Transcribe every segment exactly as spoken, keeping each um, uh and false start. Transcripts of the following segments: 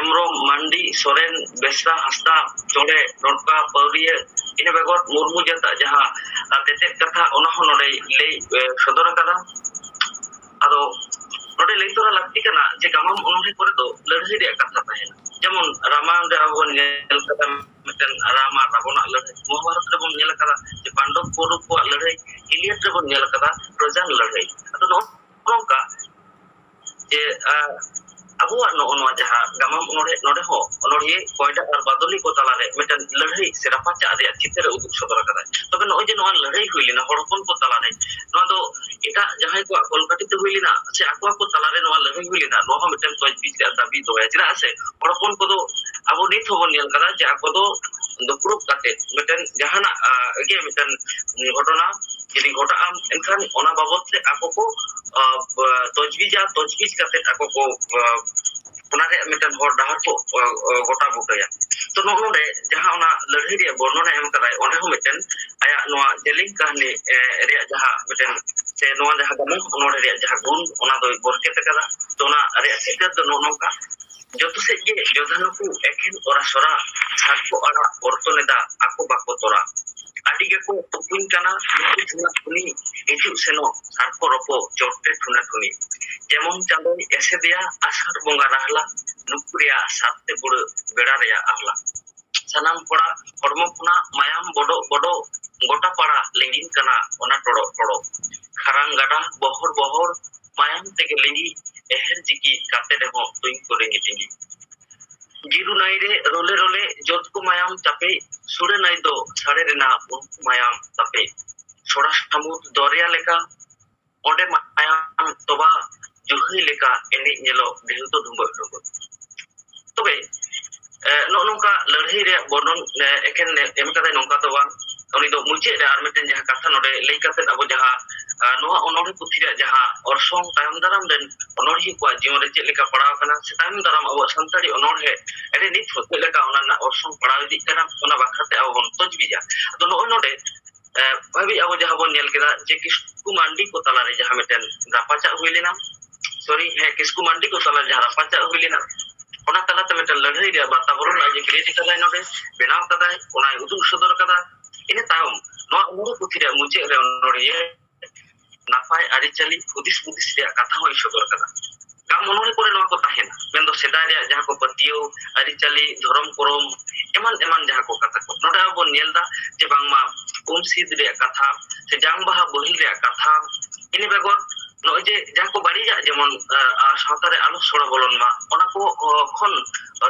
ᱦᱮᱢᱵᱨᱚᱢ, ᱢᱟᱱᱰᱤ, ᱥᱚᱨᱮᱱ, ᱵᱮᱥᱨᱟ, ᱦᱟᱸᱥᱫᱟ, ᱪᱚᱬᱮ, ᱰᱚᱸᱰᱠᱟ, ᱯᱟᱹᱣᱨᱤᱭᱟᱹ, ᱤᱱᱟᱹ ᱵᱮᱜᱚᱨ ᱢᱩᱨᱢᱩ ᱡᱟᱹᱛᱟᱜ ᱡᱟᱦᱟᱸ, ᱟᱨ, ᱛᱮᱛᱮᱫ ᱠᱟᱛᱷᱟ, ᱚᱱᱟ ᱦᱚᱸ ᱱᱚᱰᱮᱭ ᱞᱟᱹᱭ, ᱮ, ᱥᱚᱫᱚᱨ ᱟᱠᱟᱫᱟ᱾ ᱟᱫᱚ ᱱᱚᱰᱮ ᱞᱟᱹᱭ ᱛᱚᱨᱟ ᱞᱟᱹᱠᱛᱤ ᱠᱟᱱᱟ ᱡᱮ ᱜᱟᱢᱟᱢ ᱚᱱᱚᱬᱦᱮ ᱠᱚᱨᱮ ᱫᱚ ᱞᱟᱹᱲᱦᱟᱹᱭ ᱨᱮᱭᱟᱜ ᱠᱟᱛᱷᱟ ᱛᱟᱦᱮᱱᱟ᱾ ᱡᱮᱢᱚᱱ ᱨᱟᱢᱟᱭᱚᱱ ᱨᱮ ᱟᱵᱚ ᱵᱚᱱ ᱧᱮᱞ ᱠᱟᱫᱟ ᱢᱤᱫᱴᱮᱱ ᱨᱟᱢ ᱟᱨ ᱨᱟᱵᱚᱱᱟᱜ ᱞᱟᱹᱲᱦᱟᱹᱭ, ᱢᱚᱦᱟᱵᱷᱟᱨᱚᱛ ᱨᱮᱵᱚᱱ ᱧᱮᱞ ᱟᱠᱟᱫᱟ ᱡᱮ ᱯᱟᱱᱰᱚᱵ ᱠᱚᱨᱩᱵ ᱠᱚᱣᱟᱜ ᱞᱟᱹᱲᱦᱟᱹᱭ, ᱤᱞᱤᱭᱟᱰ ᱨᱮᱵᱚᱱ ᱧᱮᱞ ᱟᱠᱟᱫᱟ ᱴᱨᱳᱡᱟᱱ ᱞᱟᱹᱲᱦᱟᱹᱭ᱾ ᱟᱫᱚ ᱱᱚᱜᱼᱚ ᱱᱚᱝᱠᱟ ᱡᱮ, ᱟ, ᱟᱵᱚᱣᱟᱜ ᱱᱚᱜᱼᱚ ᱱᱚᱣᱟ ᱡᱟᱦᱟᱸ ᱜᱟᱢᱟᱢ ᱚᱱᱚᱬᱦᱮ, ᱱᱚᱰᱮ ᱦᱚᱸ ᱚᱱᱚᱬᱦᱤᱭᱟᱹ ᱠᱚᱭᱰᱟ ᱟᱨ ᱵᱟᱫᱚᱞᱤ ᱠᱚ ᱛᱟᱞᱟᱨᱮ ᱢᱤᱫᱴᱮᱱ ᱞᱟᱹᱲᱦᱟᱹᱭ ᱥᱮ ᱨᱟᱯᱟᱪᱟᱜ ᱨᱮᱭᱟᱜ ᱪᱤᱛᱟᱹᱨ ᱮ ᱩᱫᱩᱜ ᱥᱚᱫᱚᱨ ᱟᱠᱟᱫᱟ᱾ ᱛᱚᱵᱮ ᱱᱚᱜᱼᱚᱭ ᱡᱮ ᱱᱚᱣᱟ ᱞᱟᱹᱲᱦᱟᱹᱭ ᱦᱩᱭ ᱞᱮᱱᱟ ᱦᱚᱲ ᱦᱚᱯᱚᱱ ᱠᱚ ᱛᱟᱞᱟᱨᱮ, ᱱᱚᱣᱟ ᱫᱚ ᱮᱴᱟᱜ ᱡᱟᱦᱟᱸᱭ ᱠᱚᱣᱟᱜ ᱠᱚᱞᱠᱟᱴᱤ ᱛᱮ ᱦᱩᱭ ᱞᱮᱱᱟ ᱥᱮ ᱟᱠᱚ ᱟᱠᱚ ᱛᱟᱞᱟᱨᱮ ᱱᱚᱣᱟ ᱞᱟᱹᱲᱦᱟᱹᱭ ᱦᱩᱭ ᱞᱮᱱᱟ, ᱱᱚᱣᱟ ᱦᱚᱸ ᱢᱤᱫᱴᱮᱱ ᱛᱚᱡᱵᱤᱡ ᱨᱮᱭᱟᱜ ᱫᱟᱹᱵᱤ ᱫᱚᱦᱚᱭᱟ᱾ ᱪᱮᱫᱟᱜ ᱥᱮ ᱦᱚᱲ ᱦᱚᱯᱚᱱ ᱠᱚᱫᱚ ᱟᱵᱚ ᱱᱤᱛ ᱦᱚᱸᱵᱚᱱ ᱧᱮᱞ ᱠᱟᱫᱟ ᱡᱮ ᱟᱠᱚ ᱫᱚ ᱫᱩᱯᱲᱩᱵ ᱠᱟᱛᱮ ᱢᱤᱫᱴᱮᱱ ᱡᱟᱦᱟᱱᱟᱜ, ᱟ, ᱜᱮ ᱢᱤᱫᱴᱮᱱ ᱜᱷᱚᱴᱚᱱᱟ ᱡᱩᱫᱤ ᱜᱷᱚᱴᱟᱜᱼᱟ, ᱮᱱᱠᱷᱟᱱ ᱚᱱᱟ ᱵᱟᱵᱚᱛ ᱛᱮ ᱟᱠᱚ ᱠᱚ, ᱟ, ᱛᱚᱡᱵᱤᱡᱟ, ᱛᱚᱡᱵᱤᱡ ᱠᱟᱛᱮ ᱟᱠᱚ ᱠᱚ, ᱟ, ᱚᱱᱟ ᱨᱮᱭᱟᱜ ᱢᱤᱫᱴᱮᱱ ᱦᱚᱨ ᱰᱟᱦᱟᱨ ᱠᱚ, ᱟ, ᱟ, ᱜᱚᱴᱟ ᱵᱩᱴᱟᱹᱭᱟ᱾ ᱛᱚ ᱱᱚᱜᱼᱚ ᱱᱚᱰᱮ ᱡᱟᱦᱟᱸ ᱚᱱᱟ ᱞᱟᱹᱲᱦᱟᱹᱭ ᱨᱮᱭᱟᱜ ᱵᱚᱨᱱᱚᱱᱟ ᱮᱢ ᱠᱟᱫᱟᱭ, ᱚᱸᱰᱮ ᱦᱚᱸ ᱢᱤᱫᱴᱮᱱ ᱟᱭᱟᱜ ᱱᱚᱣᱟ ᱡᱮᱞᱮᱧ ᱠᱟᱹᱦᱱᱤ, ᱮ, ᱨᱮᱭᱟᱜ ᱡᱟᱦᱟᱸ ᱢᱤᱫᱴᱮᱱ, ᱥᱮ ᱱᱚᱣᱟ ᱡᱟᱦᱟᱸ ᱜᱟᱢᱟᱢ ᱚᱱᱚᱬᱦᱮ ᱨᱮᱭᱟᱜ ᱡᱟᱦᱟᱸ ᱜᱩᱱ, ᱚᱱᱟ ᱫᱚᱭ ᱵᱚᱨᱠᱮᱛ ᱟᱠᱟᱫᱟ᱾ ᱛᱚ ᱚᱱᱟ ᱨᱮᱭᱟᱜ ᱪᱤᱛᱟᱹᱨ ᱫᱚ ᱱᱚᱜᱼᱚ ᱱᱚᱝᱠᱟ, ᱡᱚᱛᱚ ᱥᱮᱫ ᱜᱮ ᱡᱚᱫᱷᱟ ᱱᱩᱠᱩ ᱮᱠᱷᱮᱱ ᱚᱨᱟ ᱥᱚᱨᱟ, ᱥᱟᱨ ᱠᱚ ᱟᱲᱟᱜ ᱚᱨᱛᱚ ᱱᱮᱫᱟ ᱟᱠᱚ ᱵᱟᱠᱚ ᱛᱚᱨᱟ᱾ ᱟᱹᱰᱤ ᱜᱮᱠᱚ ᱛᱩᱯᱩᱧ ᱠᱟᱱᱟ ᱱᱩᱠᱩ ᱴᱷᱩᱱᱟ ᱴᱷᱩᱱᱤ, ᱦᱤᱡᱩᱜ ᱥᱮᱱᱚᱜ ᱥᱟᱨ ᱠᱚ ᱨᱚᱯᱚ ᱪᱚᱴ ᱨᱮ ᱴᱷᱩᱱᱟ ᱴᱷᱩᱱᱤ᱾ ᱡᱮᱢᱚᱱ ᱪᱟᱸᱫᱚᱭ ᱮᱥᱮᱫᱮᱭᱟ ᱟᱥᱟᱲ ᱵᱚᱸᱜᱟ ᱨᱟᱦᱞᱟ, ᱱᱩᱠᱩ ᱨᱮᱭᱟᱜ ᱥᱟᱨ ᱛᱮ ᱵᱩᱲᱟᱹ ᱵᱮᱲᱟ ᱨᱮᱭᱟᱜ ᱟᱦᱞᱟ᱾ ᱥᱟᱱᱟᱢ ᱠᱚᱲᱟ ᱦᱚᱲᱢᱚ ᱠᱷᱚᱱᱟᱜ ᱢᱟᱭᱟᱢ ᱵᱚᱰᱚᱜ ᱵᱚᱰᱚᱜ, ᱜᱚᱴᱟ ᱯᱟᱲᱟ ᱞᱤᱸᱜᱤᱱ ᱠᱟᱱᱟ ᱚᱱᱟ ᱴᱚᱲᱚᱜ ᱴᱚᱲᱚᱜ᱾ ᱠᱷᱟᱨᱟᱝ ᱜᱟᱰᱟ ᱵᱚᱦᱚᱲ ᱵᱚᱦᱚᱲ, ᱢᱟᱭᱟᱢ ᱛᱮᱜᱮ ᱞᱤᱸᱜᱤ, ᱮᱦᱮᱨ ᱡᱤᱠᱤ ᱠᱟᱛᱮ ᱨᱮᱦᱚᱸ ᱛᱩᱧ ᱠᱚ ᱨᱤᱸᱜᱤ ᱛᱤᱸᱜᱤ᱾ ᱡᱤᱨᱩ ᱱᱟᱹᱭ ᱨᱮ ᱨᱚᱞᱮ ᱨᱚᱞᱮ, ᱡᱚᱛ ᱠᱚ ᱢᱟᱭᱟᱢ ᱪᱟᱯᱮ, ᱥᱩᱲᱟᱹ ᱱᱟᱹᱭ ᱫᱚ ᱥᱟᱲᱮ ᱨᱮᱱᱟᱜ ᱩᱱᱠᱩ ᱢᱟᱭᱟᱢ ᱛᱟᱯᱮ᱾ ᱥᱚᱲᱟ ᱥᱟᱹᱢᱩᱫ ᱫᱚᱨᱭᱟ ᱞᱮᱠᱟ, ᱚᱸᱰᱮ ᱢᱟᱭᱟᱢ ᱛᱚᱵᱟ, ᱡᱩᱦᱟᱹᱭ ᱞᱮᱠᱟ ᱮᱱᱮᱡ ᱧᱮᱞᱚᱜ ᱰᱷᱮᱣ ᱫᱚ ᱰᱷᱩᱸᱵᱟᱹᱜ ᱰᱷᱩᱸᱵᱟᱹᱜ᱾ ᱛᱚᱵᱮ, ᱮ, ᱱᱚᱜᱼᱚ ᱱᱚᱝᱠᱟ ᱞᱟᱹᱲᱦᱟᱹᱭ ᱨᱮᱭᱟᱜ ᱵᱚᱨᱱᱚᱱ, ᱮ, ᱮᱠᱷᱮᱱ ᱮᱢ ᱠᱟᱫᱟᱭ ᱱᱚᱝᱠᱟ ᱫᱚ ᱵᱟᱝ᱾ ᱩᱱᱤ ᱫᱚ ᱢᱩᱪᱟᱹᱫ ᱨᱮ ᱟᱨ ᱢᱤᱫᱴᱮᱱ ᱡᱟᱦᱟᱸ ᱠᱟᱛᱷᱟ ᱱᱚᱰᱮ ᱞᱟᱹᱭ ᱠᱟᱛᱮᱫ ᱟᱵᱚ ᱡᱟᱦᱟᱸ, ᱟ, ᱱᱚᱣᱟ ᱚᱱᱚᱬᱦᱮ ᱯᱩᱛᱷᱤ ᱨᱮᱭᱟᱜ ᱡᱟᱦᱟᱸ ᱚᱨᱥᱚᱝ ᱛᱟᱭᱚᱢ ᱫᱟᱨᱟᱢ ᱨᱮᱱ ᱚᱱᱚᱬᱦᱤᱭᱟᱹ ᱠᱚᱣᱟᱜ ᱡᱤᱭᱚᱱ ᱨᱮ ᱪᱮᱫ ᱞᱮᱠᱟ ᱯᱟᱲᱟᱣ ᱟᱠᱟᱱᱟ ᱥᱮ ᱛᱟᱭᱚᱢ ᱫᱟᱨᱟᱢ ᱟᱵᱚᱣᱟᱜ ᱥᱟᱱᱛᱟᱲᱤ ᱚᱱᱚᱬᱦᱮ ᱨᱮ ᱱᱤᱛ ᱦᱚᱸ ᱪᱮᱫ ᱞᱮᱠᱟ ᱚᱱᱟ ᱨᱮᱱᱟᱜ ᱚᱨᱥᱚᱝ ᱯᱟᱲᱟᱣ ᱤᱫᱤᱜ ᱠᱟᱱᱟ, ᱚᱱᱟ ᱵᱟᱠᱷᱨᱟ ᱛᱮ ᱟᱵᱚ ᱵᱚᱱ ᱛᱚᱡᱵᱤᱡᱟ᱾ ᱟᱫᱚ ᱱᱚᱜᱼᱚᱭ ᱱᱚᱰᱮ, ᱮ, ᱦᱟᱹᱵᱤᱡ ᱟᱵᱚ ᱡᱟᱦᱟᱸ ᱵᱚᱱ ᱧᱮᱞ ᱠᱮᱫᱟ ᱡᱮ ᱠᱤᱥᱠᱩ ᱢᱟᱱᱰᱤ ᱠᱚ ᱛᱟᱞᱟᱨᱮ ᱡᱟᱦᱟᱸ ᱢᱤᱫᱴᱮᱱ ᱨᱟᱯᱟᱪᱟᱜ ᱦᱩᱭ ᱞᱮᱱᱟ, ᱥᱚᱨᱤ, ᱦᱮᱸ, ᱠᱤᱥᱠᱩ ᱢᱟᱱᱰᱤ ᱠᱚ ᱛᱟᱞᱟᱨᱮ ᱡᱟᱦᱟᱸ ᱨᱟᱯᱟᱪᱟᱜ ᱦᱩᱭ ᱞᱮᱱᱟ, ᱚᱱᱟ ᱛᱟᱞᱟᱛᱮ ᱢᱤᱫᱴᱮᱱ ᱞᱟᱹᱲᱦᱟᱹᱭ ᱨᱮᱭᱟᱜ ᱵᱟᱛᱟᱵᱚᱨᱚᱱ ᱟᱡ ᱮ create ᱠᱟᱫᱟᱭ, ᱱᱚᱰᱮ ᱵᱮᱱᱟᱣ ᱠᱟᱫᱟᱭ, ᱚᱱᱟᱭ ᱩᱫᱩᱜ ᱥᱚᱫᱚᱨ ᱠᱟᱫᱟ᱾ ᱤᱱᱟᱹ ᱛᱟᱭᱚᱢ ᱱᱚᱣᱟ ᱚᱱᱚᱬᱦᱮ ᱯᱩᱛᱷᱤ ᱨᱮᱭᱟᱜ ᱢᱩᱪᱟᱹᱫ ᱨᱮ ᱚᱱᱚᱬᱦᱤᱭᱟᱹ ᱱᱟᱯᱟᱭ ᱟᱹᱨᱤᱪᱟᱹᱞᱤ ᱦᱩᱫᱤᱥ ᱦᱩᱫᱤᱥ ᱨᱮᱭᱟᱜ ᱠᱟᱛᱷᱟ ᱦᱚᱸᱭ ᱥᱚᱫᱚᱨ ᱠᱟᱫᱟ᱾ ᱜᱟᱢ ᱚᱱᱚᱬᱦᱮ ᱠᱚᱨᱮ ᱱᱚᱣᱟ ᱠᱚ ᱛᱟᱦᱮᱱᱟ, ᱢᱮᱱᱫᱚ ᱥᱮᱫᱟᱭ ᱨᱮᱭᱟᱜ ᱡᱟᱦᱟᱸ ᱠᱚ ᱯᱟᱹᱛᱭᱟᱹᱣ, ᱟᱹᱨᱤᱪᱟᱹᱞᱤ, ᱫᱷᱚᱨᱚᱢ ᱠᱚᱨᱚᱢ, ᱮᱢᱟᱱ ᱮᱢᱟᱱ ᱡᱟᱦᱟᱸ ᱠᱚ ᱠᱟᱛᱷᱟ ᱠᱚ᱾ ᱱᱚᱰᱮ ᱟᱵᱚ ᱵᱚᱱ ᱧᱮᱞ ᱮᱫᱟ ᱡᱮ ᱵᱟᱝᱢᱟ ᱩᱢ ᱥᱤᱫ ᱨᱮᱭᱟᱜ ᱠᱟᱛᱷᱟ ᱥᱮ ᱡᱟᱝ ᱵᱟᱦᱟ ᱵᱚᱦᱤᱞ ᱨᱮᱭᱟᱜ ᱠᱟᱛᱷᱟ, ᱤᱱᱟᱹ ᱵᱮᱜᱚᱨ ᱱᱚᱜᱼᱚᱭ ᱡᱮ ᱡᱟᱦᱟᱸ ᱠᱚ ᱵᱟᱹᱲᱤᱡᱟᱜ ᱡᱮᱢᱚᱱ, ᱟᱸ, ᱟᱸ, ᱥᱟᱶᱛᱟ ᱨᱮ ᱟᱞᱚ ᱥᱚᱲᱚ ᱵᱚᱞᱚᱱ ᱢᱟ, ᱚᱱᱟ ᱠᱚ, ᱚ, ᱠᱷᱚᱱ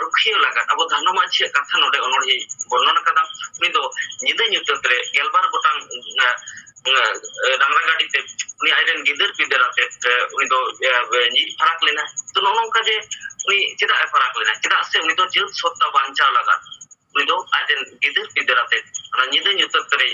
ᱨᱩᱠᱷᱤᱭᱟᱹ ᱞᱟᱹᱜᱤᱫ ᱟᱵᱚ ᱫᱷᱟᱱᱚ ᱢᱟᱹᱡᱷᱤᱭᱟᱜ ᱠᱟᱛᱷᱟ ᱱᱚᱰᱮ ᱚᱱᱚᱬᱦᱮ ᱵᱚᱨᱱᱚᱱ ᱟᱠᱟᱫᱟ᱾ ᱩᱱᱤ ᱫᱚ ᱧᱤᱫᱟᱹ ᱧᱩᱛᱟᱹᱛ ᱨᱮ ᱜᱮᱞᱵᱟᱨ ᱜᱚᱴᱟᱝ, ᱟᱸ, ᱟᱸ, ᱰᱟᱝᱨᱟ ᱜᱟᱹᱰᱤ ᱛᱮ ᱩᱱᱤ ᱟᱡᱨᱮᱱ ᱜᱤᱫᱟᱹᱨ ᱯᱤᱫᱟᱹᱨ ᱟᱛᱮᱫ, ᱟᱸ, ᱩᱱᱤ ᱫᱚ, ᱟᱸ, ᱧᱤᱨ ᱯᱷᱟᱨᱟᱠ ᱞᱮᱱᱟ᱾ ᱛᱚ, ᱱᱚᱜᱼᱚ ᱱᱚᱝᱠᱟ ᱡᱮ ᱩᱱᱤ ᱪᱮᱫᱟᱜ ᱮ ᱯᱷᱟᱨᱟᱠ ᱞᱮᱱᱟ? ᱪᱮᱫᱟᱜ ᱥᱮ ᱩᱱᱤ ᱫᱚ ᱡᱟᱹᱛ ᱥᱚᱛᱛᱟ ᱵᱟᱧᱪᱟᱣ ᱞᱟᱹᱜᱤᱫ ᱩᱱᱤ ᱫᱚ ᱟᱡᱨᱮᱱ ᱜᱤᱫᱟᱹᱨ ᱯᱤᱫᱟᱹᱨ ᱟᱛᱮ ᱚᱱᱟ ᱧᱤᱫᱟᱹ ᱧᱩᱛᱟᱹᱛ ᱨᱮ,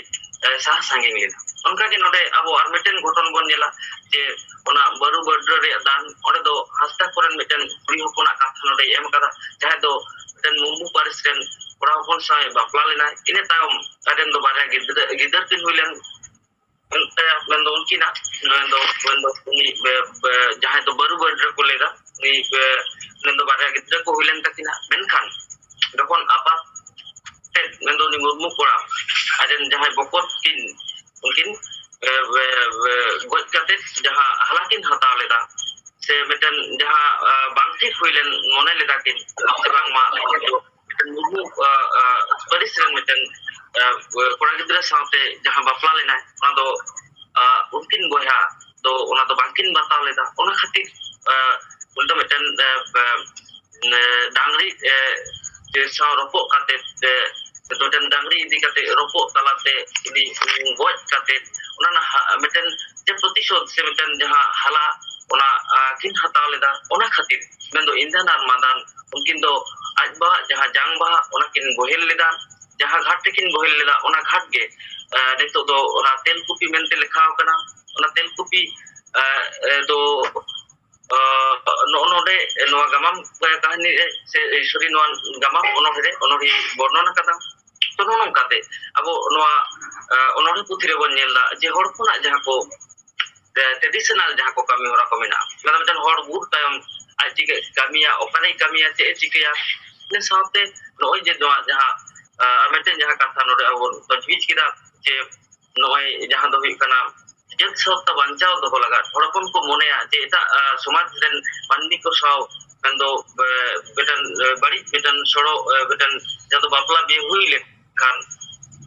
ᱮ, ᱥᱟᱦᱟ ᱥᱟᱺᱜᱤᱧ ᱞᱮᱱᱟ᱾ ᱚᱱᱠᱟᱜᱮ ᱱᱚᱰᱮ ᱟᱵᱚ ᱟᱨ ᱢᱤᱫᱴᱮᱱ ᱜᱷᱚᱴᱚᱱ ᱵᱚᱱ ᱧᱮᱞᱟ ᱡᱮ ᱚᱱᱟ ᱵᱟᱹᱨᱩ ᱵᱟᱹᱰᱨᱟᱹ ᱨᱮᱭᱟᱜ ᱫᱟᱱ, ᱚᱸᱰᱮ ᱫᱚ ᱦᱟᱸᱥᱫᱟ ᱠᱚᱨᱮᱱ ᱢᱤᱫᱴᱮᱱ ᱠᱩᱲᱤ ᱦᱚᱯᱚᱱᱟᱜ ᱠᱟᱛᱷᱟ ᱱᱚᱰᱮᱭ ᱮᱢ ᱠᱟᱫᱟ, ᱡᱟᱦᱟᱸᱭ ᱫᱚ ᱢᱤᱫᱴᱮᱱ ᱢᱩᱨᱢᱩ ᱯᱟᱹᱨᱤᱥ ᱨᱮᱱ ᱠᱚᱲᱟ ᱦᱚᱯᱚᱱ ᱥᱟᱶ ᱮ ᱵᱟᱯᱞᱟ ᱞᱮᱱᱟ᱾ ᱤᱱᱟᱹ ᱛᱟᱭᱚᱢ ᱟᱡᱨᱮᱱ ᱫᱚ ᱵᱟᱨᱭᱟ ᱜᱤᱫᱽᱨᱟᱹ, ᱜᱤᱫᱟᱹᱨ ᱠᱤᱱ ᱦᱩᱭ ᱞᱮᱱ, ᱮ, ᱢᱮᱱᱫᱚ ᱩᱱᱠᱤᱱᱟᱜ, ᱢᱮᱱᱫᱚ, ᱢᱮᱱᱫᱚ ᱩᱱᱤ, ᱮ, ᱮ, ᱡᱟᱦᱟᱸᱭ ᱫᱚ ᱵᱟᱹᱨᱩ ᱵᱟᱹᱰᱨᱟᱹ ᱠᱚ ᱞᱟᱹᱭᱫᱟ, ᱩᱱᱤ, ᱮ, ᱢᱮᱱᱫᱚ ᱵᱟᱨᱭᱟ ᱜᱤᱫᱽᱨᱟᱹ ᱠᱚ ᱦᱩᱭ ᱞᱮᱱ ᱛᱟᱹᱠᱤᱱᱟ᱾ ᱢᱮᱱᱠᱷᱟᱱ ᱡᱚᱠᱷᱚᱱ ᱟᱯᱟᱛ ᱛᱮᱫ, ᱢᱮᱱᱫᱚ ᱩᱱᱤ ᱢᱩᱨᱢᱩ ᱠᱚᱲᱟ ᱟᱡᱨᱮᱱ ᱡᱟᱦᱟᱸᱭ ᱵᱚᱠᱚᱛ ᱠᱤᱱ, ᱩᱱᱠᱤᱱ, ᱮ, ᱮ, ᱮ, ᱜᱚᱡ ᱠᱟᱛᱮᱫ ᱡᱟᱦᱟᱸ ᱦᱟᱞᱟ ᱠᱤᱱ ᱦᱟᱛᱟᱣ ᱞᱮᱫᱟ, ᱥᱮ ᱢᱤᱫᱴᱮᱱ ᱡᱟᱦᱟᱸ, ᱮ, ᱵᱟᱝ ᱴᱷᱤᱠ ᱦᱩᱭ ᱞᱮᱱ ᱢᱚᱱᱮ ᱞᱮᱫᱟ ᱠᱤᱱ, ᱥᱮ ᱵᱟᱝᱢᱟ ᱢᱤᱫᱴᱮᱱ ᱢᱩᱨᱢᱩ, ᱮ, ᱮ, ᱯᱟᱹᱨᱤᱥ ᱨᱮᱱ ᱢᱤᱫᱴᱮᱱ, ᱮ, ᱠᱚᱲᱟ ᱜᱤᱫᱽᱨᱟᱹ ᱥᱟᱶᱛᱮ ᱡᱟᱦᱟᱸ ᱵᱟᱯᱞᱟ ᱞᱮᱱᱟᱭ, ᱚᱱᱟ ᱫᱚ, ᱮ, ᱩᱱᱠᱤᱱ ᱵᱚᱭᱦᱟ ᱫᱚ ᱚᱱᱟ ᱫᱚ ᱵᱟᱝᱠᱤᱱ ᱵᱟᱛᱟᱣ ᱞᱮᱫᱟ᱾ ᱚᱱᱟ ᱠᱷᱟᱹᱛᱤᱨ, ᱮ, ᱩᱱᱤ ᱫᱚ ᱢᱤᱫᱴᱮᱱ, ᱮ, ᱮ, ᱮ, ᱰᱟᱝᱨᱤ, ᱮ, ᱡᱮ ᱥᱟᱶ ᱨᱚᱯᱚᱜ ᱠᱟᱛᱮ, ᱮ, ᱢᱤᱫᱴᱮᱱ ᱰᱟᱝᱨᱤ ᱤᱫᱤ ᱠᱟᱛᱮ ᱨᱚᱯᱚᱜ ᱛᱟᱞᱟᱛᱮ ᱩᱱᱤ, ᱩᱱᱤ ᱜᱚᱡ ᱠᱟᱛᱮ ᱚᱱᱟ ᱱᱟᱦᱟᱜ ᱢᱤᱫᱴᱮᱱ ᱡᱮ ᱯᱨᱚᱛᱤᱥᱳᱫᱷ ᱥᱮ ᱢᱤᱫᱴᱮᱱ ᱡᱟᱦᱟᱸ ᱦᱟᱞᱟ ᱚᱱᱟ, ᱟ, ᱠᱤᱱ ᱦᱟᱛᱟᱣ ᱞᱮᱫᱟ᱾ ᱚᱱᱟ ᱠᱷᱟᱹᱛᱤᱨ ᱢᱮᱱᱫᱚ ᱤᱸᱫᱷᱟᱱ ᱟᱨ ᱢᱟᱸᱫᱟᱱ ᱩᱱᱠᱤᱱ ᱫᱚ ᱟᱡ ᱵᱟᱵᱟᱣᱟᱜ ᱡᱟᱦᱟᱸ ᱡᱟᱝ ᱵᱟᱦᱟ ᱚᱱᱟ ᱠᱤᱱ ᱵᱚᱦᱮᱞ ᱞᱮᱫᱟ᱾ ᱡᱟᱦᱟᱸ ᱜᱷᱟᱴ ᱨᱮᱠᱤᱱ ᱵᱚᱦᱮᱞ ᱞᱮᱫᱟ ᱚᱱᱟ ᱜᱷᱟᱴ ᱜᱮ, ᱟ, ᱱᱤᱛᱚᱜ ᱫᱚ ᱚᱱᱟ ᱛᱮᱞᱠᱩᱯᱤ ᱢᱮᱱᱛᱮ ᱞᱮᱠᱷᱟ ᱟᱠᱟᱱᱟ᱾ ᱚᱱᱟ ᱛᱮᱞᱠᱩᱯᱤ, ᱟ, ᱮ, ᱫᱚ ᱟᱸ, ᱱᱚᱜᱼᱚ ᱱᱚᱰᱮ ᱱᱚᱣᱟ ᱜᱟᱢᱟᱢ, ᱮ, ᱠᱟᱹᱦᱱᱤ ᱨᱮ ᱥᱮ, ᱮ, sorry, ᱱᱚᱣᱟ ᱜᱟᱢᱟᱢ ᱚᱱᱚᱬᱦᱮ ᱨᱮ ᱚᱱᱚᱬᱦᱮ ᱵᱚᱨᱱᱚᱱ ᱟᱠᱟᱫᱟ᱾ ᱛᱚ, ᱱᱚᱜᱼᱚ ᱱᱚᱝᱠᱟᱛᱮ ᱟᱵᱚ ᱱᱚᱣᱟ, ᱮ, ᱚᱱᱚᱬᱦᱮ ᱯᱩᱛᱷᱤ ᱨᱮᱵᱚᱱ ᱧᱮᱞ ᱮᱫᱟ ᱡᱮ ᱦᱚᱲ ᱦᱚᱯᱚᱱᱟᱜ ᱡᱟᱦᱟᱸ ᱠᱚ, ᱮ, traditional ᱡᱟᱦᱟᱸ ᱠᱚ ᱠᱟᱹᱢᱤ ᱦᱚᱨᱟ ᱠᱚ ᱢᱮᱱᱟᱜᱼᱟ, ᱢᱮᱱᱫᱚ ᱢᱤᱫᱴᱮᱱ ᱦᱚᱲ ᱜᱩᱨ ᱛᱟᱭᱚᱢ ᱟᱡ ᱪᱤᱠᱟᱹ ᱠᱟᱹᱢᱤᱭᱟ, ᱚᱠᱟᱨᱮᱭ ᱠᱟᱹᱢᱤᱭᱟ, ᱪᱮᱫ ᱮ ᱪᱤᱠᱟᱹᱭᱟ᱾ ᱤᱱᱟᱹ ᱥᱟᱶᱛᱮ ᱱᱚᱜᱼᱚᱭ ᱡᱮ ᱱᱚᱣᱟ ᱡᱟᱦᱟᱸ, ᱟᱨ ᱢᱤᱫᱴᱮᱱ ᱡᱟᱦᱟᱸ ᱠᱟᱛᱷᱟ ᱱᱚᱰᱮ ᱟᱵᱚ ᱵᱚᱱ ᱛᱚᱡᱽᱵᱤᱡᱽ ᱠᱮᱫᱟ ᱡᱮ ᱱᱚᱜᱼᱚᱭ ᱡᱟᱦᱟᱸ ᱫᱚ ᱦᱩᱭᱩᱜ ᱠᱟᱱᱟ ᱡᱟᱹᱛ ᱥᱟᱶᱛᱟ ᱵᱟᱧᱪᱟᱣ ᱫᱚᱦᱚ ᱞᱟᱜᱟᱫ᱾ ᱦᱚᱲ ᱦᱚᱯᱚᱱ ᱠᱚ ᱢᱚᱱᱮᱭᱟ ᱡᱮ ᱮᱴᱟᱜ, ᱟᱸ, ᱥᱚᱢᱟᱡᱽ ᱨᱮᱱ ᱢᱟᱹᱱᱢᱤ ᱠᱚ ᱥᱟᱶ ᱢᱮᱱᱫᱚ, ᱮ, ᱢᱤᱫᱴᱮᱱ, ᱮ, ᱵᱟᱹᱲᱤᱡ ᱢᱤᱫᱴᱮᱱ ᱥᱚᱲᱚ, ᱮ, ᱢᱤᱫᱴᱮᱱ ᱡᱟᱦᱟᱸ ᱫᱚ ᱵᱟᱯᱞᱟ ᱵᱤᱦᱟᱹ ᱦᱩᱭ ᱞᱮᱱᱠᱷᱟᱱ